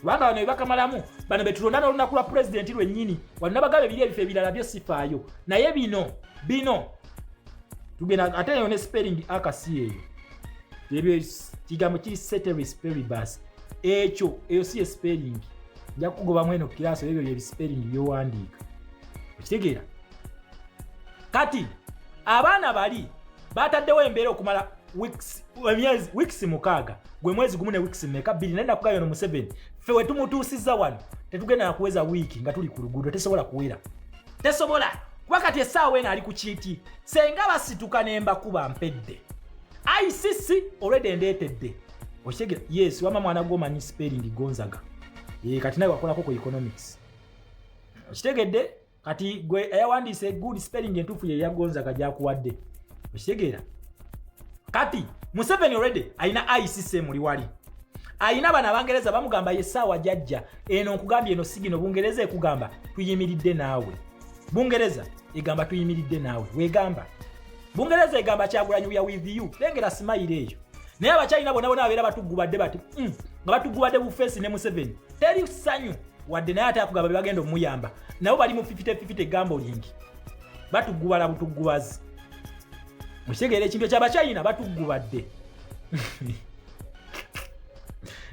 Speaker 1: kubanga bano bebakamalamu, bano betulonda n'olunaku lwa pulezidenti lwennyini. Wano nabagamba ebiri ebifo ebirala byo sifaayo, naye bino bino tugenda. Ate eyo ne spelling akasi eyo, ebyo kigambo kiri ceteris paribus, ekyo eyo si ye spelling. Nja kukugobamu eno kiraaso, ebyo byebispelling byowandiika. Okitegeera? Kati abaana bali bataddewo embeera okumala emyezi weeks 6, gwe mwezi gumu ne weeks meka? 2. Naye nakugambye no Museveni ffe we tumutuusizza wano tetugenda nakuweza wiiki nga tuli ku luguudo. Tesobola kuwera, tesobola, kuba kati essaawa eno ali ku kiiti. Senga basituka nembakuba mpedde ICC olwedde endeetedde. Okitegeera? Yes, wama mwana gwomanyi spelling Gonzaga. Kati nawe wakolako ku economics, okitegedde? Kati gwe eyawandiise good spelling entuufu ye ya Gonzaga gyakuwadde. Okitegeera? Kati Museveni already alina ICC muli wali, ayina bano Abangereza bamugamba yessaawa jajja eno. Nkugambye eno sigino Bungereza ekugamba tuyimiridde naawe. Bungereza egamba tuyimiridde naawe, wegamba Bungereza egamba Kyagulanyi, we are with you. Lengera smile eyo. Naye Abachina bonna bonna babeera batugubadde bati, nga batugubadde bufeesi ne Museveni teri ssanyu wadde. Naye ate akugamba bebagenda omuyamba nabo bali mu 50-50 gambling, batugubala butugubazi. Okitegeera? Ekintu ekyabachina batugubadde.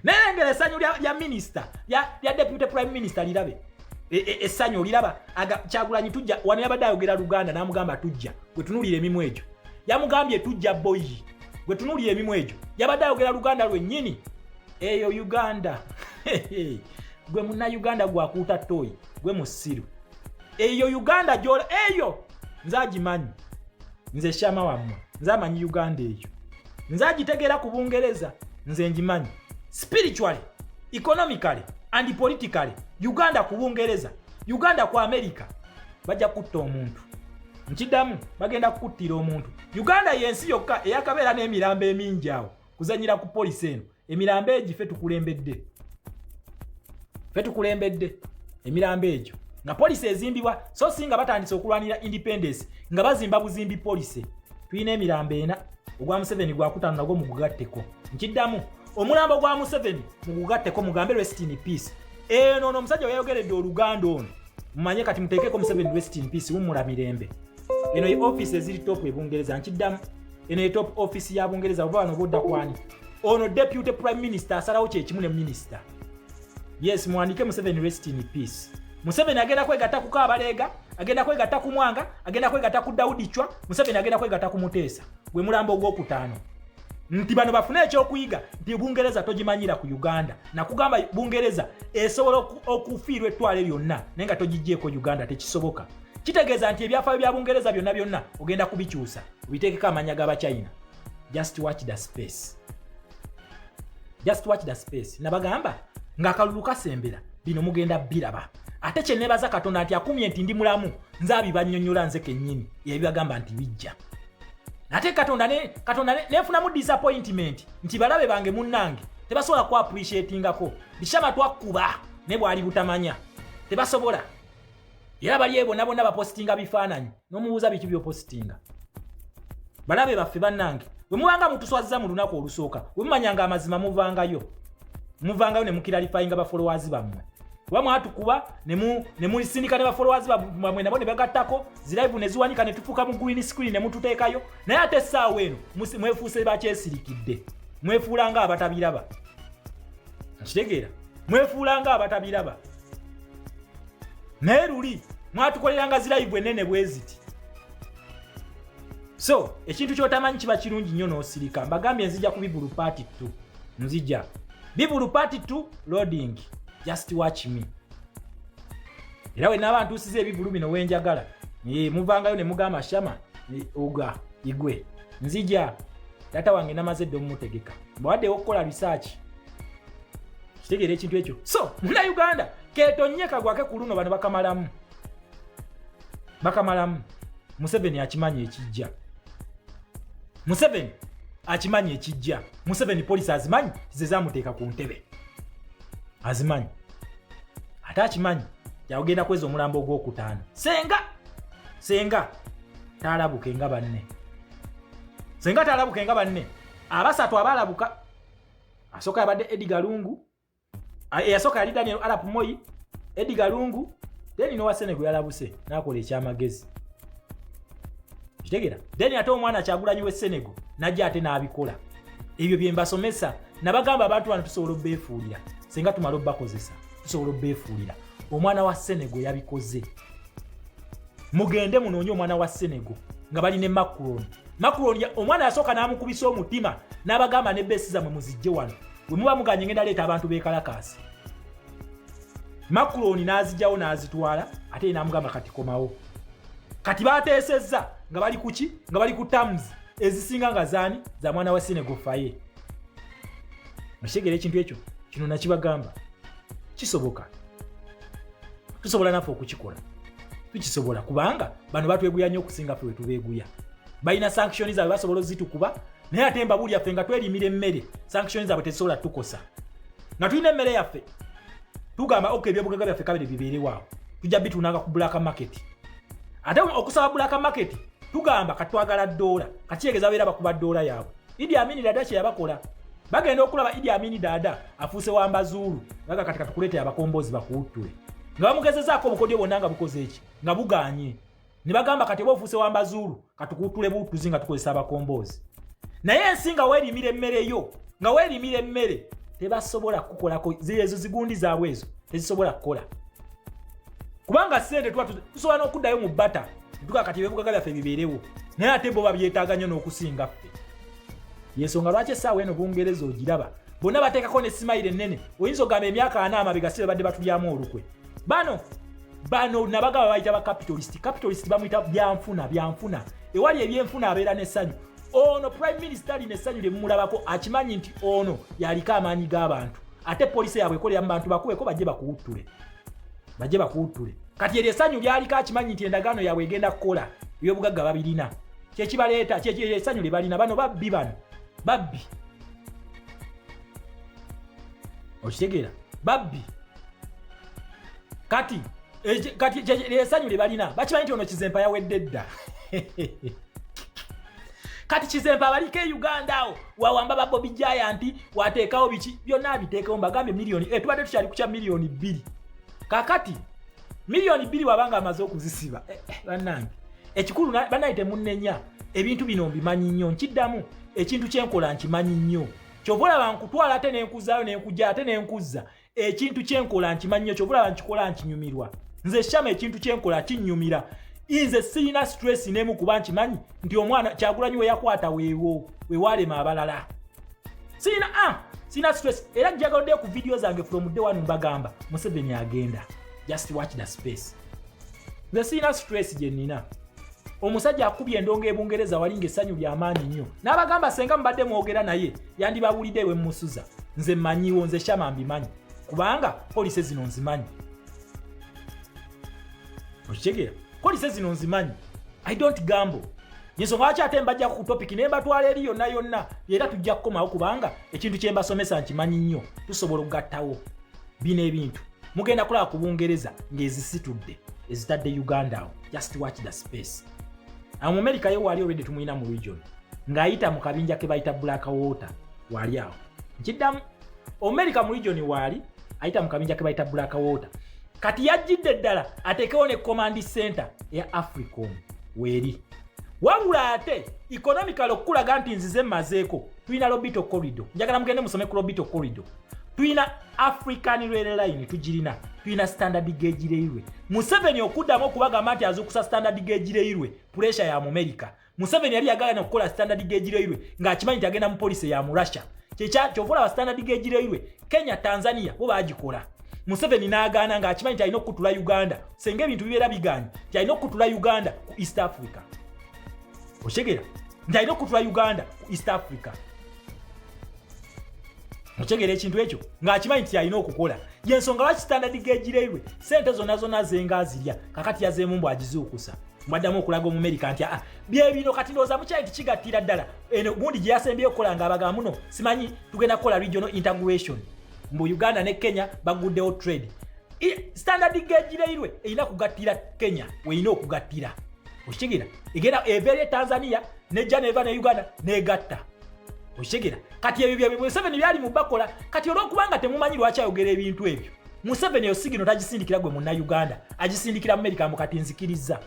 Speaker 1: Naye lengera essanyu lya minisita, lya deputy prime minister, lirabe essanyu oliraba. Kyagulanyi tujja wano, yabadde ayogera Luganda n'amugamba tujja. Gwe tunuulira emimu egyo, yamugambye tujja boyi. Gwe tunuulira emimu egyo, yabadde ayogera Luganda lwennyini. Eyo Uganda, gwe Munnayuganda gwakuuta toyi, gwe musiru. Eyo Uganda gyola eyo nze agimanyi, nze Shama wammwe, nze amanyi Uganda eyo, nze agitegeera ku Bungereza, nze ngimanyi. Spiritually, economically and politically, Uganda ku Bungereza, Uganda ku America, bajja kutta omuntu. Nkiddamu, bagenda kukuttira omuntu. Uganda yensi yokka eyakabeera n'emirambo emingi awo kuzanyira ku policy eno. Emirambo egi ffe tukulembedde, ffe tukulembedde emirambo egyo nga policy ezimbibwa, so si nga batandise okulwanira independence nga bazimba buzimbi policy. Tulina emirambo ena, ogwa Museveni gwakutaano, nagwo mugugatteko. Nkiddamu, omulambo gwa Museveni mugugatteko, mugambe rest in peace. Eno ono omusajja weyayogeredde oluganda ono, mumanye kati muteekeko Museveni rest in peace, wummula mirembe. Eno ye office eziri top e Bungereza. Nkiddamu, eno ye top office ya Bungereza. Oba wano bodda kwani? Ono deputy prime minister asalawo kyekimu ne minister. Yes, muwandike Museveni rest in peace. Museveni agenda kwegatta ku Kaabaleega, agenda kwegatta ku Mwanga, agenda kwegatta ku Daudi Chwa. Museveni agenda kwegatta ku Muteesa, gwe mulambo ogwokutaano, nti bano bafune ekyokuyiga nti Bungereza togimanyira ku Uganda. Nakugamba Bungereza esobola okufiirwa ettwale lyonna naye nga togijjeeko Uganda, tekisoboka. Kitegeeza nti ebyafaayo bya Bungereza byonna byonna ogenda kubikyusa obiteekeko amanya g'Abachina. Just watch the space, just watch the space. Nabagamba ng'akalulu kasembera, bino mugenda biraba. Ate kyenebaza Katonda nti akumye nti ndi mulamu, nze abibannyonnyola, nze kennyini yabibagamba nti bijja. Ate Katonda Katonda nenfunamu disappointment nti balabe bange munnange tebasobola ku appreciatingako bishama twakkuba ne bwali butamanya, tebasobola. Era bali bonna bonna bapositinga bifaananyi, n'omubuuza biki byopositinga. Balabe baffe bannange, bwe mubanga mutuswazza mu lunaku olusooka, bwe mumanyanga amazima, muvangayo, muvangayo ne muclarifyinga bafollowers bammwe, kuba mwatukuba ne mulisindika ne bafollowers bammwe nabo ne bagattako zi live ne ziwanika ne tufuuka mu green screen ne mututeekayo. Naye ate essaawa eno mwefuuse bakyesirikidde, mwefuula nga abatabiraba. Nkitegeera, mwefuula nga abatabiraba, naye luli mwatukoleranga zi live enene bwe ziti. So ekintu kyotamanyi kiba kirungi nnyo n'osirika. Mbagambye nzija ku bivulu part 2, nzija bivulu part 2 loading, just watch me. Era we naaba ntuusiza ebivulu bino wenjagala, muvangayo ne mugamba Shama oga igwe. Nzija, taata wange namaze dde omumutegeka, mbawaddewo okukola research, kitegeera ekintu ekyo. So Munauganda, ketonye kagwake ku luno, bano bakamalamu, bakamalamu. Museveni akimanyi ekijja, Museveni akimanyi ekijja. Museveni policy azimanyi ze zamuteeka ku ntebe, azimanyi. Ate akimanyi yagenda kweza omulambo ogwokutaano. Senga talabuke nga banne, senga talabuke nga banne abasatu abalabuka. Asooka yabadde Edgar Lungu, eyasooka yali Daniel Arap Moi, Edgar Lungu, then nowa Senegal yalabuse nakola ekyamagezi, kitegeera. Then ate omwana Kyagulanyi we Senegal najja ate n'abikola. Ebyo bye mbasomesa. Nabagamba abantu bano tusobola obbeefuulira, senga tumala obbakozesa tusobola obbeefuulira. Omwana wa Senegal yabikoze. Mugende munoonye omwana wa Senegal nga bali ne Macron. Macron omwana yasooka n'amukubisa omutima n'abagamba ne base zammwe muzijje wano, bwe muba muganye ngenda leeta abantu b'ekalakaasi. Macron n'azijjawo n'azitwala, ate ye n'amugamba kati komawo. Kati bateesezza nga bali kuki? Nga bali ku terms ezisinga nga zaani? Za mwana wa Senegal Faye. Okitegeera ekintu ekyo? Kino nakibagamba kisoboka, tusobola naffe okukikola, tukisobola, kubanga bano batweguya nnyo okusinga ffe wetubeeguya. Balina sanction zaabwe, basobola ozitukuba, naye ate mbabuulya ffe nga twerimira emmere, sanction zaabwe tezisobola tukosa. Nga tulina emmere yaffe, tugamba ok, ebyobugagga byaffe kabere bibeerewaawo, tujja bitunanga ku black market. Ate okusaba black market, tugamba katwagala ddoola, kakiyegeza babeera bakuba ddoola yaabwe. Idi Amini Dada kye yabakola, bagenda okulaba Idi Amini Dada afuuse wambazuulu, baga kati katukuleetera abakombozi bakuwuttule, nga bamugezezaako obukodyo bwonna nga bukoze eki? Nga buganye. Ne bagamba kati oba ofuuse wambazuulu, katukuwuttule buwuttuzi nga tukozesa abakombozi. Naye ensi nga weerimira emmere yo, nga weerimira emmere, tebasobola kukukolako ezo zigundi zaabwe, ezo tezisobola kukola, kubanga sente tuba tusobola n'okuddayo mu bata tugaa kati ebyobugaga byaffe bibeerewo, naye ate bo babyetaaga nnyo n'okusinga ffe. Yensonga lwaki essaawa eno Bungereza ogiraba bonna bateekako ne smile ennene. Oyinza ogamba emyaka 40 amabega si babadde batulyamu olukwe. Bano nabagaba bayita ba capitalist. Capitalist bamuyita byanfuna, byanfuna. Ewali ebyenfuna abeera n'essanyu. Ono prime minister alina essanyu lye mumulabako, akimanyi nti ono yaliko amaanyi g'abantu, ate poliisi yaabwe ekolera mu bantu. Bakuweko bajje bakuwuttule, bajje bakuwuttule. Kati eryo essanyu lyaliko, akimanyi nti endagaano yaabwe egenda kukola, ebyobugagga babirina, kyekibaleeta essanyu lye balina. Bano babbi, bano babbi, okitegeera? Babbi. Kati kati essanyu lye balina, bakimanyi nti ono Kizempa yawedde dda. Kati Kizempa abaliko e Uganda awo wawamba ba Bobi Giant, wateekawo biki byonna abiteekewo. Mbagambye miliyoni tubadde tukyali kukya 2 miliyoni. Kakati 2 miliyoni wabanga amaze okuzisiba, bannange, ekikulu bannaye temunnenya. Ebintu bino mbimanyi nnyo. Nkiddamu, ekintu kyenkola nkimanyi nnyo. Kyova olaba nkutwala ate nenkuzaayo, nenkujja ate nenkuzza. Ekintu kyenkola nkimanyi nnyo. Kyova olaba nkikola, nkinyumirwa. Nze Shama, ekintu kyenkola kinnyumira. Nze sirina stress nemu, kuba nkimanyi nti omwana Kyagulanyi we yakwata weewo wewalema abalala. Sirina, ah, sirina stress. Era njagalodde ku video zange from day one mbagamba Museveni agenda, just watch the space. Nze sirina stress gye nnina. Omusajja akubye endongo ebungereza wali ngaessanyu lyamaanyi nnyo, n'abagamba senga mubadde mwogera naye yandibawulidde we mmusuza. Nze mmanyiwo, nze Shama mbimanyi, kubanga policy zino nzimanyi. Okitegeera? Policy zino nzimanyi. I don't gamble. Ensonga lwaki ate mbajja ku topic naye mbatwala eri yonna yonna, era tujja kukomawo, kubanga ekintu kye mbasomesa nkimanyi nnyo. Tusobola okugattawo bino ebintu. Mugenda kulaba ku Bungereza ng'ezisitudde ezitadde Uganda awo. Just watch the space. Awo mu America yo wali already tumulina mu region ng'ayita mu kabinja ke bayita Black Water, wali awo. Nkiddamu, America mu region waali ayita mu kabinja ke bayita Black Water. Kati yajjidde ddala ateekewo ne command center eya Africom weeri. Wabula ate economical okukulaga nti nzize mmazeeko, tulina Lobito Corridor. Njagala mugende musome ku Lobito Corridor. Tulina African Rail Line, tugirina. Tulina standard gauge railway. Museveni okuddamu okubagamba nti azuukusa standard gauge railway, pressure ya Mumerika. Museveni yali yagala okukola standard gauge railway ng'akimanyi nti agenda mu policy ya mu Russia. Kyova olaba standard gauge railway Kenya, Tanzania bo bagikola, Museveni n'agaana ng'akimanyi nti alina okukutula Uganda. Senga ebintu bibeera biganye nti alina okukutula Uganda ku East Africa. Okitegeera nti alina okukutula Uganda ku East Africa? Okitegeera ekintu ekyo? Ng'akimanyi nti alina okukola. Yensonga lwaki standard gauge railway sente zonna zonna zenga azirya. Kakati yazeemu mbu agizuukusa, mbaddamu okulaga Omumerika nti aa byebino. Kati ndowooza mukyayi nti kigattira ddala eno gundi gye yasembyeyo okukola ng'abagamba muno simanyi tugenda kukola regional integration, mbu Uganda ne Kenya baguddewo trade. Standard gauge railway erina kugattira Kenya weerina okugattira. Okitegeera? Egenda eva eri e Tanzania nejja neva ne Uganda negatta. Okitegeera? Kati ebyo bye Museveni byali mu bakola. Kati olwokubanga temumanyi lwaki ayogera ebintu ebyo, Museveni eyo signal tagisindikira gwe Munnayuganda, agisindikira Amerika. Mu kati nzikiriza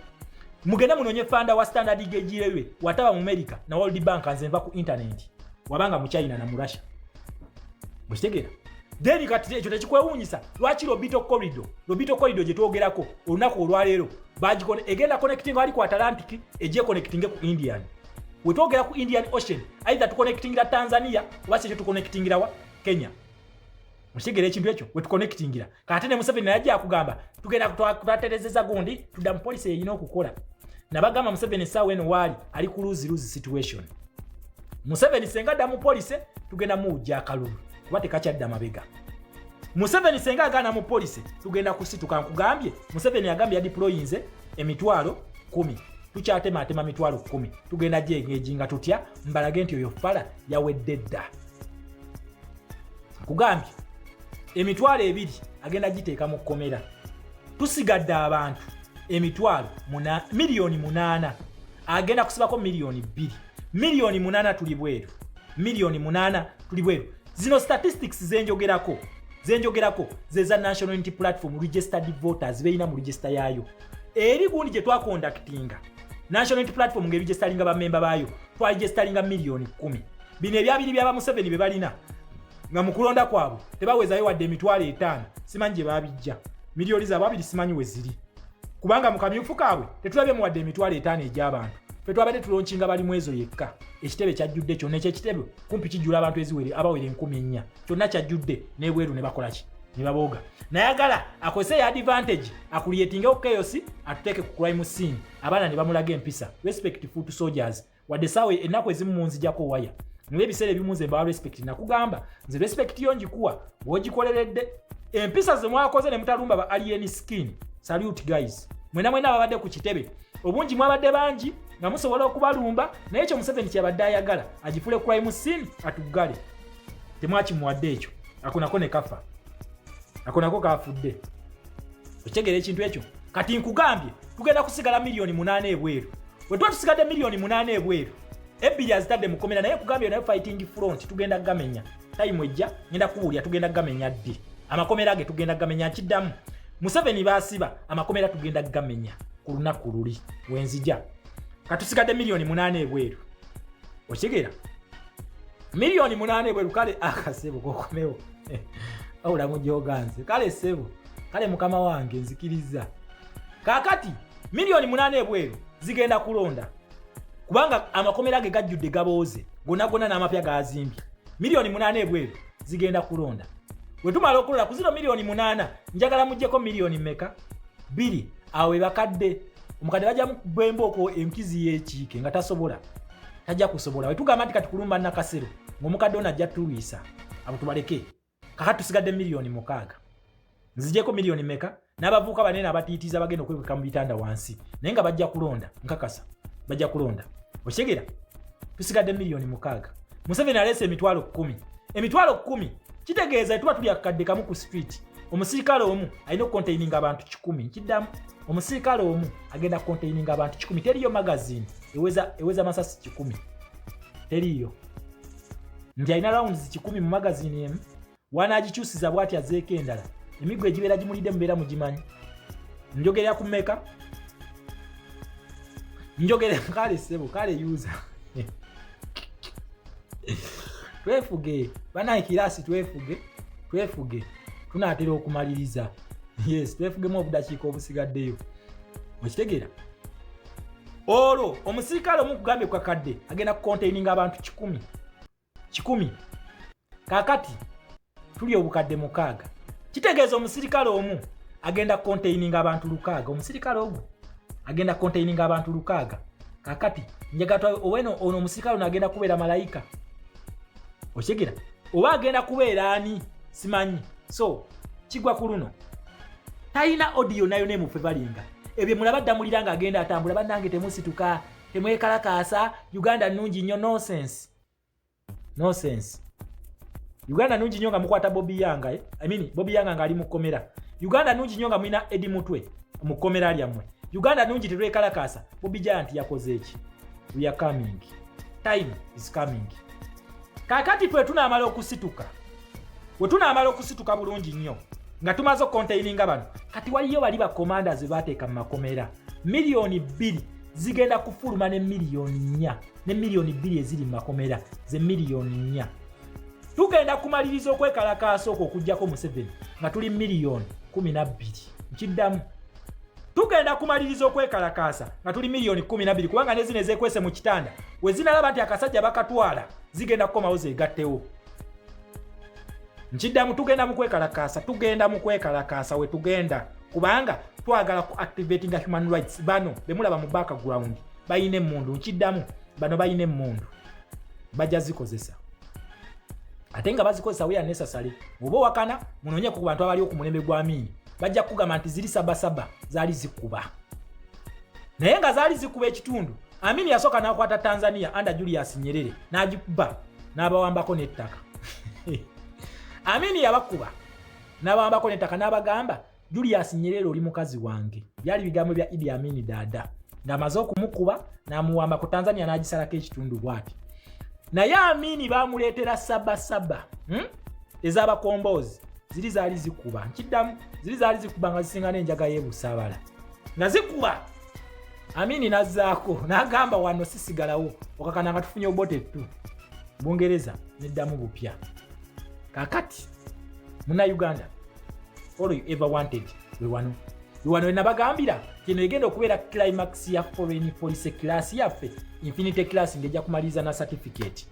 Speaker 1: mugende munonye funder wa standard gauge railway. Wataba mu America na World Bank, nze nva ku internet, wabanga mu China na mu Russia. Okitegeera? Then kati ekyo tekikwewuunyisa lwaki Lobito Corridor, Lobito Corridor gye twogerako olunaku olwaleero, egenda connecting wali ku Atlantic, ejje connecting ku Indian. Wetwogera ku Indian Ocean, either tuconnectingira Tanzania oba kyekyo tuconnectingira wa Kenya. Okitegeera ekintu ekyo wetuconnectingira? Kate ne Museveni naye ajja akugamba tugenda twaterezeza gundi, tudda mu policy erina okukola. Nabagamba Museveni essaawa eno waali ali ku lose lose situation. Museveni senga adda mu policy, tugenda muwujja akalulu kuba tekakyadda mabega. Museveni senga agaana mu policy, tugenda kusituka. Nkugambye, Museveni agambye yadeployinze 100,000, tukyatematema 100,000. Tugenda gyengeji tutya mbalage nti oyo fala yawedde dda. Nkugambye 20,000 agenda giteeka mu kkomera. Tusigadde abantu emitwalo 8 miliyoni, agenda kusibako 2 miliyoni. 8 miliyoni tuli bweru, 8 miliyoni tuli bweru. Zino statistics zenjogerako zeza National Unity Platform registered voters beyina mu register yaayo. Eri gundi gye twaconductinga National Unity Platform ng'eregisteringa bamemba baayo, twaregisteringa 10 miliyoni. Bino ebyabiri byaba Museveni bye balina nga mu kulonda kwabwe tebawezayo wadde 50,000, simanyi gye babijja. Miliyoni zaabwe abiri simanyi we ziri, kubanga mu kamyufu kaabwe tetulabye muwadde 50,000 egy'abantu. Fe twabadde tulaunchinga bali mwezo yekka, ekitebe kyajjudde kyonna. Ekyo ekitebe kumpi kijjula abantu eziwere abawera 4,000, kyonna kyajjudde n'ebweru. Ne bakolaki? Ne babooga. Nayagala akozese ya advantage acreatingewo chaos, atuteeke ku crime scene, abaana ne bamulaga empisa. Respect foot soldiers. Wadde saawa ennaku ezimu munzijako waya, naye ebiseera ebimu nze mbawa respect. Nakugamba nze respect yo ngikuwa bw'ogikoleredde. Empisa ze mwakoze ne mutalumba ba Alien Skin, salute guys. Mwena mwena ababadde ku kitebe, obungi mwabadde bangi nga musobola okubalumba, naye ekyo Museveni kyabadde ayagala agifule crime scene atuggale, temwakimuwadde ekyo. Ako nako ne kafa, ako nako kafudde. Okitegera ekintu ekyo? Kati nkugambye tugenda kusigala 8 miliyoni ebweru. Bwe tuba tusigadde 8 miliyoni ebweru, 2 azitadde mukomera, naye nkugambye naye fighting front tugenda gamenya. Time ejja, ngenda kubuulira tugenda gamenya ddi amakomera ge. Tugenda gamenya. Nkiddamu, Museveni baasiba amakomera tugenda gamenya ku lunaku luli wenzija. Katusigadde 8 miliyoni ebweru. Okitegeera? 8 miliyoni ebweru. Kale akasebo kokomewo awula mujoganze. Kale sebo, kale mukama wange, nzikiriza. Kaakati 8 miliyoni ebweru zigenda kulonda, kubanga amakomera ge gajjudde, gabooze gonna gonna, n'amapya gazimbye. 8 miliyoni ebweru zigenda kulonda. Bwe tumala okulonda ku zino 8 miliyoni, njagala muggyeko miliyoni mmeka? 2. Awo ebakadde, omukadde bajja mubemba enkizi y'ekiike nga tasobola, tajja kusobola. Bwe tugamba nti kati kulumba Nakasero, ng'omukadde ono ajja tulwisa, abo tubaleke. Kakati tusigadde 6 miliyoni. Nzijeko miliyoni meka? N'abavubuka banene abatiitiiza bagenda okwebweka mu bitanda wansi, naye nga bajja kulonda, nkakasa bajja kulonda. Okitegeera? Tusigadde 6 miliyoni. Museveni aleese 10,000. 10,000 kitegeeza tuba tuli akakadde kamu ku street, omusirikale omu alina okucontaininga abantu 100. Nkiddamu, omusirikale omu agenda kucontaininga abantu 100. Teriyo magazine eweza masasi 100, teriyo nti alina rounds 100 mu magazine emu. Wanaagikyusiza bw'ati azeeko endala, emiggo egibeera gimulidde mubeera mugimanyi. Njogerera ku mmeka? Njogere. Kale ssebo, kale yuza. Twefuge banaye, class, twefuge, twefuge, tunaatera okumaliriza. Yes, twefugemu obudakiika obusigaddeyo. Okitegeera? Olwo omusirikale omu kugambye ku kakadde agenda kucontaininga abantu 100, 100. Kakati tuli 6,000, kitegeeza omusirikale omu agenda kucontaininga abantu 600. Omusirikale ogwo agenda kucontaininga abantu 600. Kakati njagala oweno ono omusirikale ono agenda kubeera malayika, okitegeera, oba agenda kubeera ani simanyi. So kigwa ku luno, talina audio nayo nemufe balinga ebyo mulaba ddamulira nga agenda atambula. Bannange, temusituka, temwekalakaasa, Uganda nnungi nnyo. Nonsense, nonsense. Uganda nungi nnyo nga mukwata Bobi Yanga, eh? I mean, Bobi Yanga ng'ali mu kkomera. Uganda nungi nnyo nga mulina Edi Mutwe mu kkomera lyammwe. Uganda nungi, tetwekalakaasa. Bobi Giant yakoze eki? We are coming, time is coming. Kaakati ffe tunaamala okusituka, bwe tunaamala okusituka bulungi nnyo nga tumaze okucontaininga bano, kati waliyo bali bacommanders be bateeka mu makomera. 2 miliyoni zigenda kufuluma ne 4 miliyoni, ne 2 miliyoni eziri mu makomera ze 4 miliyoni. Tugenda kumaliriza okwekalakaasa okwo okugjako Museveni nga tuli 12 miliyoni. Nkiddamu, tugenda kumaliriza okwekalakaasa nga tuli 12 miliyoni, kubanga nezino ezekwese mu kitanda we zinalaba nti akasajja bakatwala, zigenda kukomawo zeegattewo. Nkiddamu, tugenda mu kwekalakaasa, tugenda mu kwekalakaasa we tugenda, kubanga twagala ku activatinga human rights. Bano bemulaba mu background bayina emmundu. Nkiddamu, bano bayina emmundu, bajja zikozesa, ate nga bazikozesa where necessary. Oba owakana, munoonyeko ku bantu abali ku mulembe gwa Amiini, bajja kugamba nti ziri sabasaba zaali zikuba, naye nga zaali zikuba ekitundu. Amini yasooka n'akwata Tanzania under Julius Nyerere, n'agikuba n'abawambako n'ettaka. Amini yabakuba n'abawambako n'ettaka, n'abagamba, "Julius Nyerere, oli mukazi wange." Byali bigambo bya Idi Amini Dada ng'amaze okumukuba n'amuwamba ku Tanzania, n'agisalako ekitundu bw'ati. Naye Amini bamuleetera sabasaba, Ez'abakomboozi ziri zaali zikuba. Nkiddamu, ziri zaali zikuba nga zisinga n'enjaga y'ebusabala nga zikuba. Amini nazzaako n'agamba, "Wano sisigalawo." Okakana nga tufunye Obote tu Bungereza neddamu bupya. Kakati Munnayuganda, all you ever wanted, we wano, we wano wenabagambira kino egenda okubeera climax ya foreign policy class yaffe, infinity class, ng'ejja kumaliriza na certificate.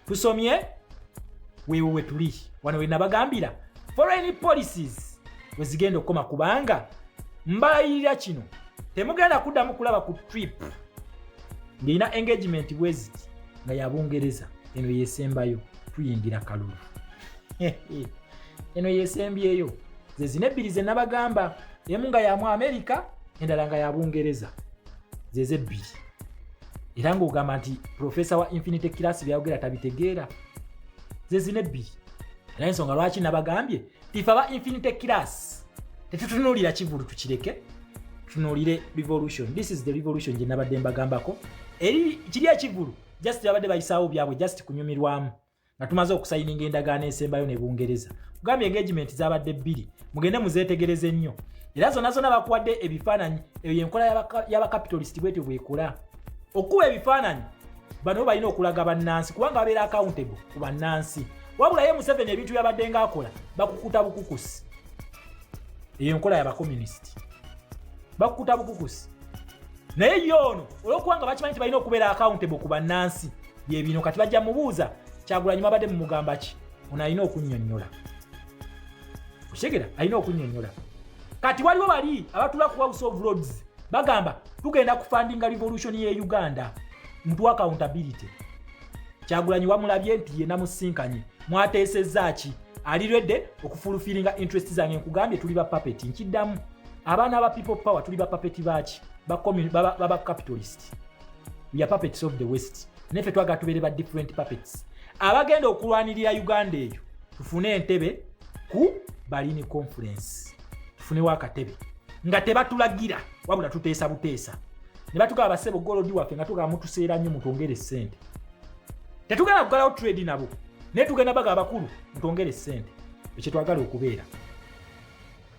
Speaker 1: Tusomye weewo we tuli wano wenabagambira foreign policies we zigenda okukoma, kubanga mbalayirira kino, temugenda kuddamu kulaba ku trip Ng'erina engagement bweziti nga ya Bungereza. Eno yesembayo, tuyingira kalulu. Eno yesembyeyo, ze zina ebbiri ze nabagamba, emu nga ya mu Amerika, endala nga ya Bungereza, zeze ebbiri. Era ng'ogamba nti profesa wa Infinity Class byayogera tabitegeera. Ze zina ebbiri. Era ensonga lwaki nabagambye tife aba Infinity Class tetutunuulira kivulu, tukireke tutunuulire revolution. This is the revolution gye nabadde mbagambako. Eri kiri ekivulu just babadde bayisaawo byabwe, just kunyumirwamu nga tumaze okusayininga endagaano esembayo ne Bungereza. Kugambye engagement zabadde bbiri, mugende muzeetegereze nnyo, era zonna zonna bakuwadde ebifaananyi. Eyo yenkola y'abacapitalist, bwetyo bwekola okuba ebifaananyi. Bano balina okulaga bannansi kubanga babeera accountable ku bannansi. Wabula ye Museveni ebintu byabadde ngaakola bakukuta bukukusi. Eyo enkola y'abakomunisiti, bakukuta bukukusi. Naye ye ono olwokubanga bakimanyi nti balina okubeera accountable ku bannansi, byebino kati bajja mubuuza, Kyagulanyi mwabadde mumugamba ki? Ono alina okunnyonnyola, okitegera? Alina okunnyonnyola. Kati waliwo bali abatula ku House of Lords bagamba tugenda kufundinga revolution ye Uganda, ntu accountability. Kyagulanyi wamulabye nti ye namusinkanye, mwateesezza ki? Ali ready okufulfillinga interest zange. Nkugambye tuli ba puppet, nkiddamu, abaana ba People Power tuli ba puppet baki? Baba capitalist. We are puppets of the West. Neffe twagala tubeere ba different puppets abagenda okulwanirira Uganda eyo, tufune entebe ku Berlin Conference, tufunewo akatebe nga tebatulagira, wabula tuteesa buteesa ne batugaba, basebo gold waffe, nga tugaba mutuseera nnyo, mutwongere ssente. Tetugenda kugalawo trade nabo, naye tugenda baga abakulu mutwongere ssente. Ekyo twagala okubeera,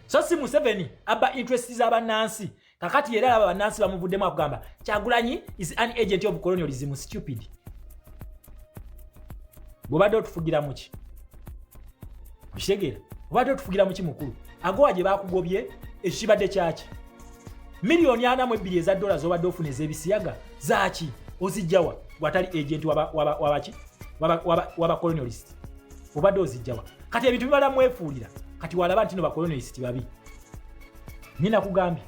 Speaker 1: so si Museveni abba interest z'abannansi. Kakati era alaba bannansi bamuvuddemu, akugamba Kyagulanyi is an agent of colonialism. Stupid. Bwobadde otufugira muki? Okitegeera? Obadde otufugira muki, mukulu? Agowa gye bakugobye, ekyo kibadde kyaki? 42 million eza dola zobadde ofuna ez'ebisiyaga zaaki? Ozijjawa watali agent wabaki? Waba colonialist obadde ozijjawa? Kati ebintu bibala mwefuulira. Kati walaba nti no bacolonialist babi. Nina kugambye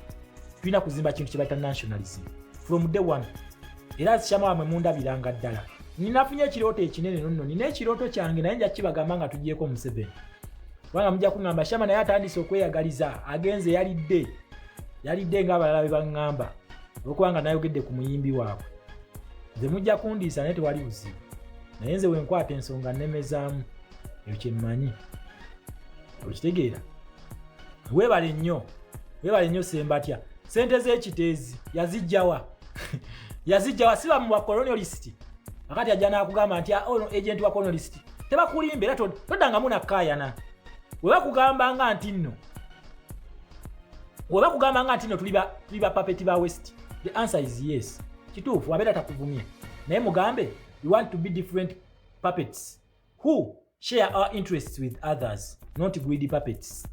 Speaker 1: tulina kuzimba kintu kye bayita nationalism from day one. Era sikyama wamwe mundabiranga ddala ninafunye ekirooto ekinene. Nonno nina ekirooto kyange, naye nja kibagamba nga tugyeko Museveni, kubanga mujja kuŋŋamba Shama naye atandise okweyagaliza, agenze yalidde yalidde ng'abalala be baŋŋamba olwokubanga nayogedde ku muyimbi waabwe. Nze mujja kundiisa, naye tewali buzibu, naye nze wenkwata ensonga nnemezaamu, ekyo kyemmanyi. Okitegeera? Weebale nnyo, weebale nnyo. Sembatya sente z'ekiteezi yazijjawa? Yazijjawa? Si bamu wa colonialist. Akati ajja n'akugamba nti, "Ah, ono agent wa colonialist." Tebakulimba, era toddangamu nakkaayana. Webakugambanga nti nno, webakugambanga nti nno tuli ba puppet ba West, the answer is yes. Kituufu, abeera takuvumye, naye mugambe we want to be different puppets who share our interests with others, not greedy puppets.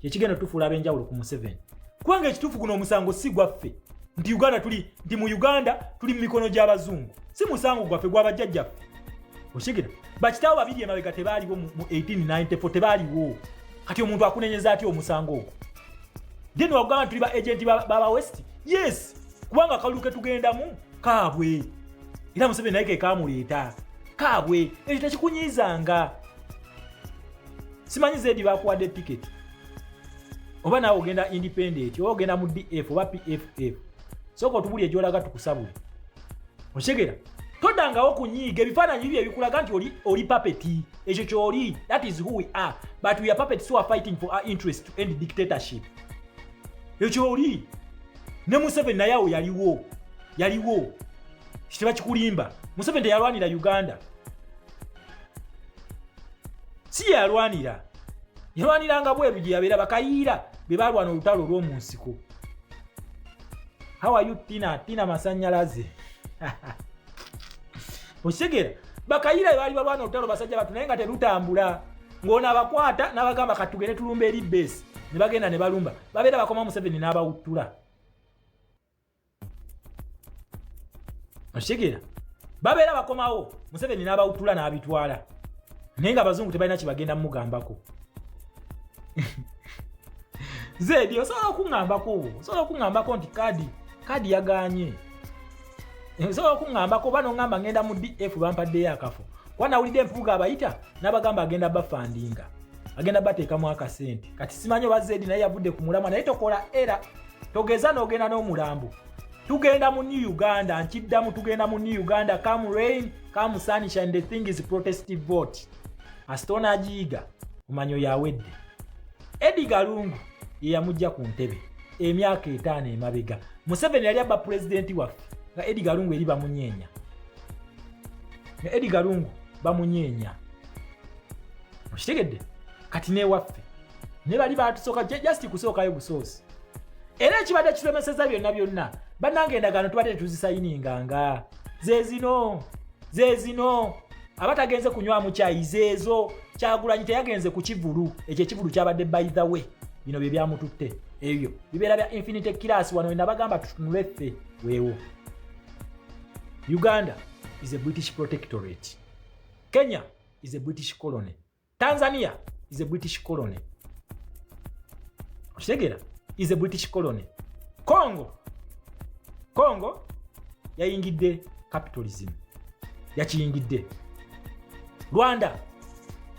Speaker 1: Kyekigenda tufuula ab'enjawulo ku Museveni, kubanga ekituufu guno omusango si gwaffe nti Uganda tuli, nti mu Uganda tuli mu mikono gy'abazungu. Si musango gwaffe, gw'abajjajjaffe. Okigira bakitaawo babiri emabega tebaaliwo mu 1894, tebaaliwo. Kati omuntu akunenyeza atya omusango ogwo? Then wakugamba tuli ba agent baba West, yes, kubanga akalulu ke tugendamu kaabwe, era Museveni naye ke kamuleeta kaabwe. Ekyo tekikunyiizanga. Simanyi zedi bakuwadde tiketi oba naawe ogenda independent oba ogenda mu DF oba PFF. Sooka otubuli egyolaga tukusabule. Okitegeera? Toddangawo kunyiiga. Ebifaananyi bibi ebikulaga nti oli puppet. Ekyo kyoli, that is who we are, but we are puppets who are fighting for our interest to end dictatorship. Ekyo oli ne Museveni naye awo yaliwo, yaliwo. Kitebakikulimba, Museveni teyalwanira Uganda, si yalwanira, yalwaniranga bweru gye yabeera. Bakayiira be balwana olutalo olw'omu nsiko. How are you, Tina? Tina masanyalaze. Okitegeera? Bakayiira be baali balwana olutalo, basajja batu, naye nga terutambula. Ng'ono abakwata n'abagamba katugende tulumba eri base, ne bagenda ne balumba, babeera bakoma Museveni n'abawuttula. Okitegeera? Babeera bakomawo, Museveni n'abawutula n'abitwala, naye nga abazungu tebalina kyebagenda mumugambako. Zedi, osobola okuŋŋambako, osobola okuŋŋambako nti kaadi yaganye. Nsobola okuŋŋambako oba noŋŋamba ŋŋenda mu DF, bampaddeyo akafo, kuba nawulidde Nfuuga abayita n'abagamba agenda bafandinga, agenda bateekamu akasente. Kati simanyi oba Zedi naye yavudde ku mulamwa, naye tokola era togeza n'ogenda n'omulambo. Tugenda mu New Uganda, nkiddamu, tugenda mu New Uganda. Come rain, come sunshine, the thing is protestive vote. Asitona agiyiga omanyi oyo awedde. Edgar Lungu ye yamujja ku ntebe emyaka 5 emabega. Museveni yali abba pulezidenti waffe nga Edgar Lungu eri bamunyeenya, nga Edgar Lungu bamunyeenya, okitegedde? Kati newaffe ne bali batusooka just kusookayo busoosi. Era ekibadde kitomeseza byonna byonna, bannange, endagaano tubadde tetuzisayininganga. Zezino, zezino abatagenze kunywamu kyayi, zeezo. Kyagulanyi teyagenze ku kivulu ekyo, ekivulu kyabadde, by the way, bino bye byamututte. Ebyo bibeera bya Infinity Class. Wano wenabagamba tutunule ffe weewo. Uganda is a British protectorate, Kenya is a British colony, Tanzania is a British colony, okitegeera, is a British colony. Congo yayingidde capitalism, yakiyingidde. Rwanda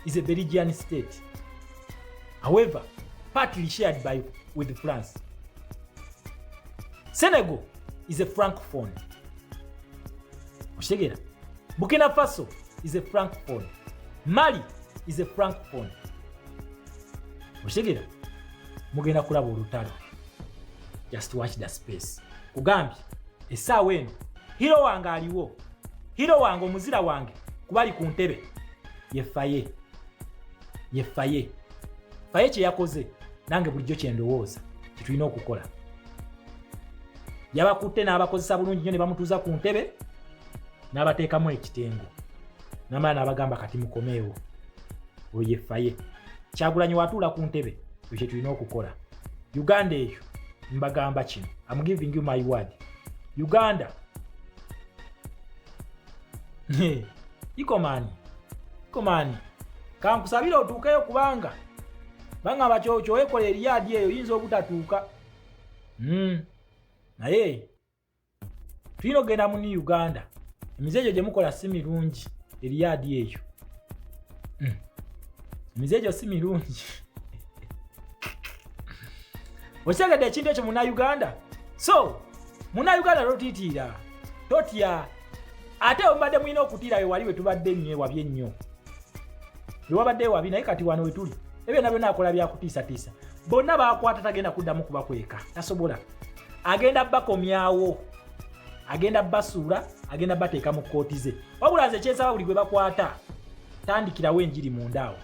Speaker 1: is a Belgian state, however partly shared with France. Senegal is a francophone, okitegeera? Burkina Faso is a francophone. Mali is a francophone, okitegeera? Mugenda kulaba olutalo, just watch the space. Kugambye essaawa eno hero wange aliwo, hero wange, omuzira wange kubali ku ntebe ye Faye, ye Faye. Faye kyeyakoze nange bulijjo kyendowooza kyetulina okukola. Yabakutte n'abakozesa bulungi nnyo ne bamutuuza ku ntebe n'abateekamu ekitengo namala n'abagamba kati mukomeewo. Oyo ye Faye. Kyagulanyi watuula ku ntebe, ekyo kyetulina okukola. Uganda eyo mbagamba kino, am giving you my word, Uganda ikomani ikomani, kankusabire otuukeyo, kubanga bangamba kyowekola eriyaadi eyo oyinza obutatuuka. Naye tulina okugenda mu New Uganda. Emize egyo gye mukola si mirungi, eriyaadi eyo. Emize egyo si mirungi, okitegedde ekintu ekyo, Munauganda? So Munauganda, totiitiira, totya. Ate omubadde mulina okutiira we wali we tubadde ennyo ewabi ennyo, wewabadde ewabi, naye kati wano wetuli ebyo byonna byonna akola byakutiisatiisa. Bonna bakwata, tagenda kuddamu kubakweka, tasobola. Agenda bakomyawo, agenda basuula, agenda bateeka mu kkooti ze. Wabula nze kyensaba, buli gwe bakwata tandikirawo enjiri mundaawo,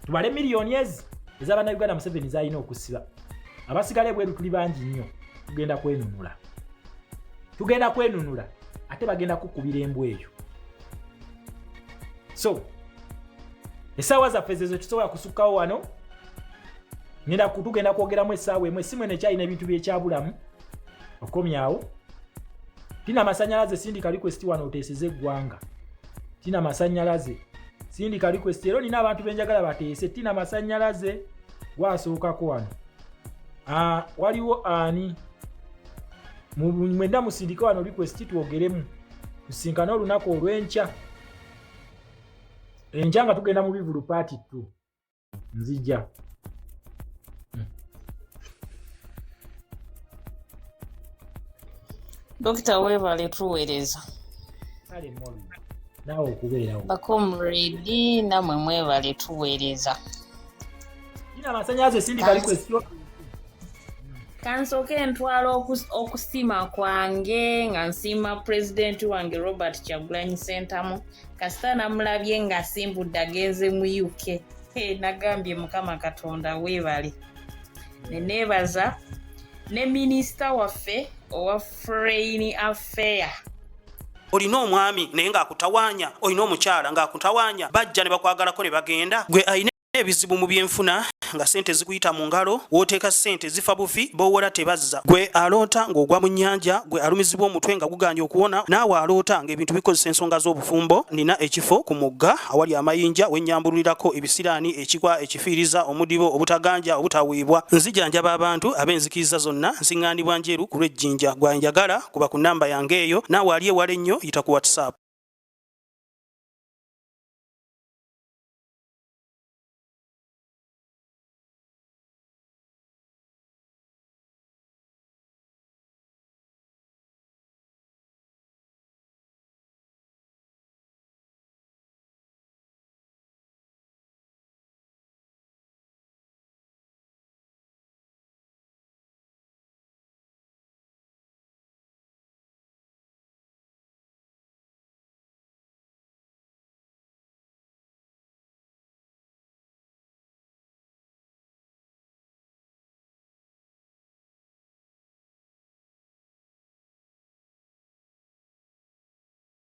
Speaker 1: tubale miliyoni ezi ez'Abannayuganda Museveni zalina okusiba. Abasigala ebweru tuli bangi nnyo, tugenda kwenunula, tugenda kwenunula, ate bagenda kukubira embwa eyo. So essaawa zaffe zezo, tusobola kusukkawo wano. Ngenda tugenda kwogeramu essaawa emu. Essimu eno ekyalina ebintu byekyabulamu okomyawo. Tina Masanyalaze, sindika request wano oteeseze eggwanga. Tina Masanyalaze, sindika request. Era olina abantu benjagala bateese. Tina Masanyalaze gwasookako wano. Ah, waliwo ani mwenda musindike wano request twogeremu, tusinkane olunaku olw'enkya, enkya nga tugenda mu bivulu part 2. Nzija.
Speaker 2: Dokita, weebale tuweereza.
Speaker 1: Kale Molu, naawe okubeerawo.
Speaker 2: Ba comrade, nammwe mwebale tuweereza.
Speaker 1: Tina Masanyalaze, sindika request.
Speaker 2: Kansooke ntwala okusiima kwange nga nsiima pulezidenti wange Robert Kyagulanyi Sentamu. Kasita namulabye ng'asimbudde agenze mu UK. Hey, nagambye Mukama Katonda weebale. Ne neebaza ne minisita waffe owa foreign affair.
Speaker 3: Olina omwami naye ng'akutawaanya, olina omukyala ng'akutawaanya, bajja ne bakwagalako ne bagenda. Gwe alina ebizibu mu byenfuna nga ssente zikuyita mu ngalo, w'oteeka ssente zifa bufi, b'owola tebazza. Gwe aloota ng'ogwa mu nnyanja, gwe alumizibwa omutwe nga gugaanye okuwona, naawe aloota ng'ebintu bikozesa ensonga z'obufumbo, nnina ekifo ku mugga awali amayinja we nnyambululirako ebisiraani, ekikwa, ekifiiriza, omudibo, obutaganja, obutaweebwa. Nzijanjaba abantu ab'enzikiriza zonna, nsiŋŋaanibwa Njeru ku lw'e Jinja. Gwe anjagala kuba ku nnamba yange eyo, naawe ali ewala ennyo yita ku WhatsApp.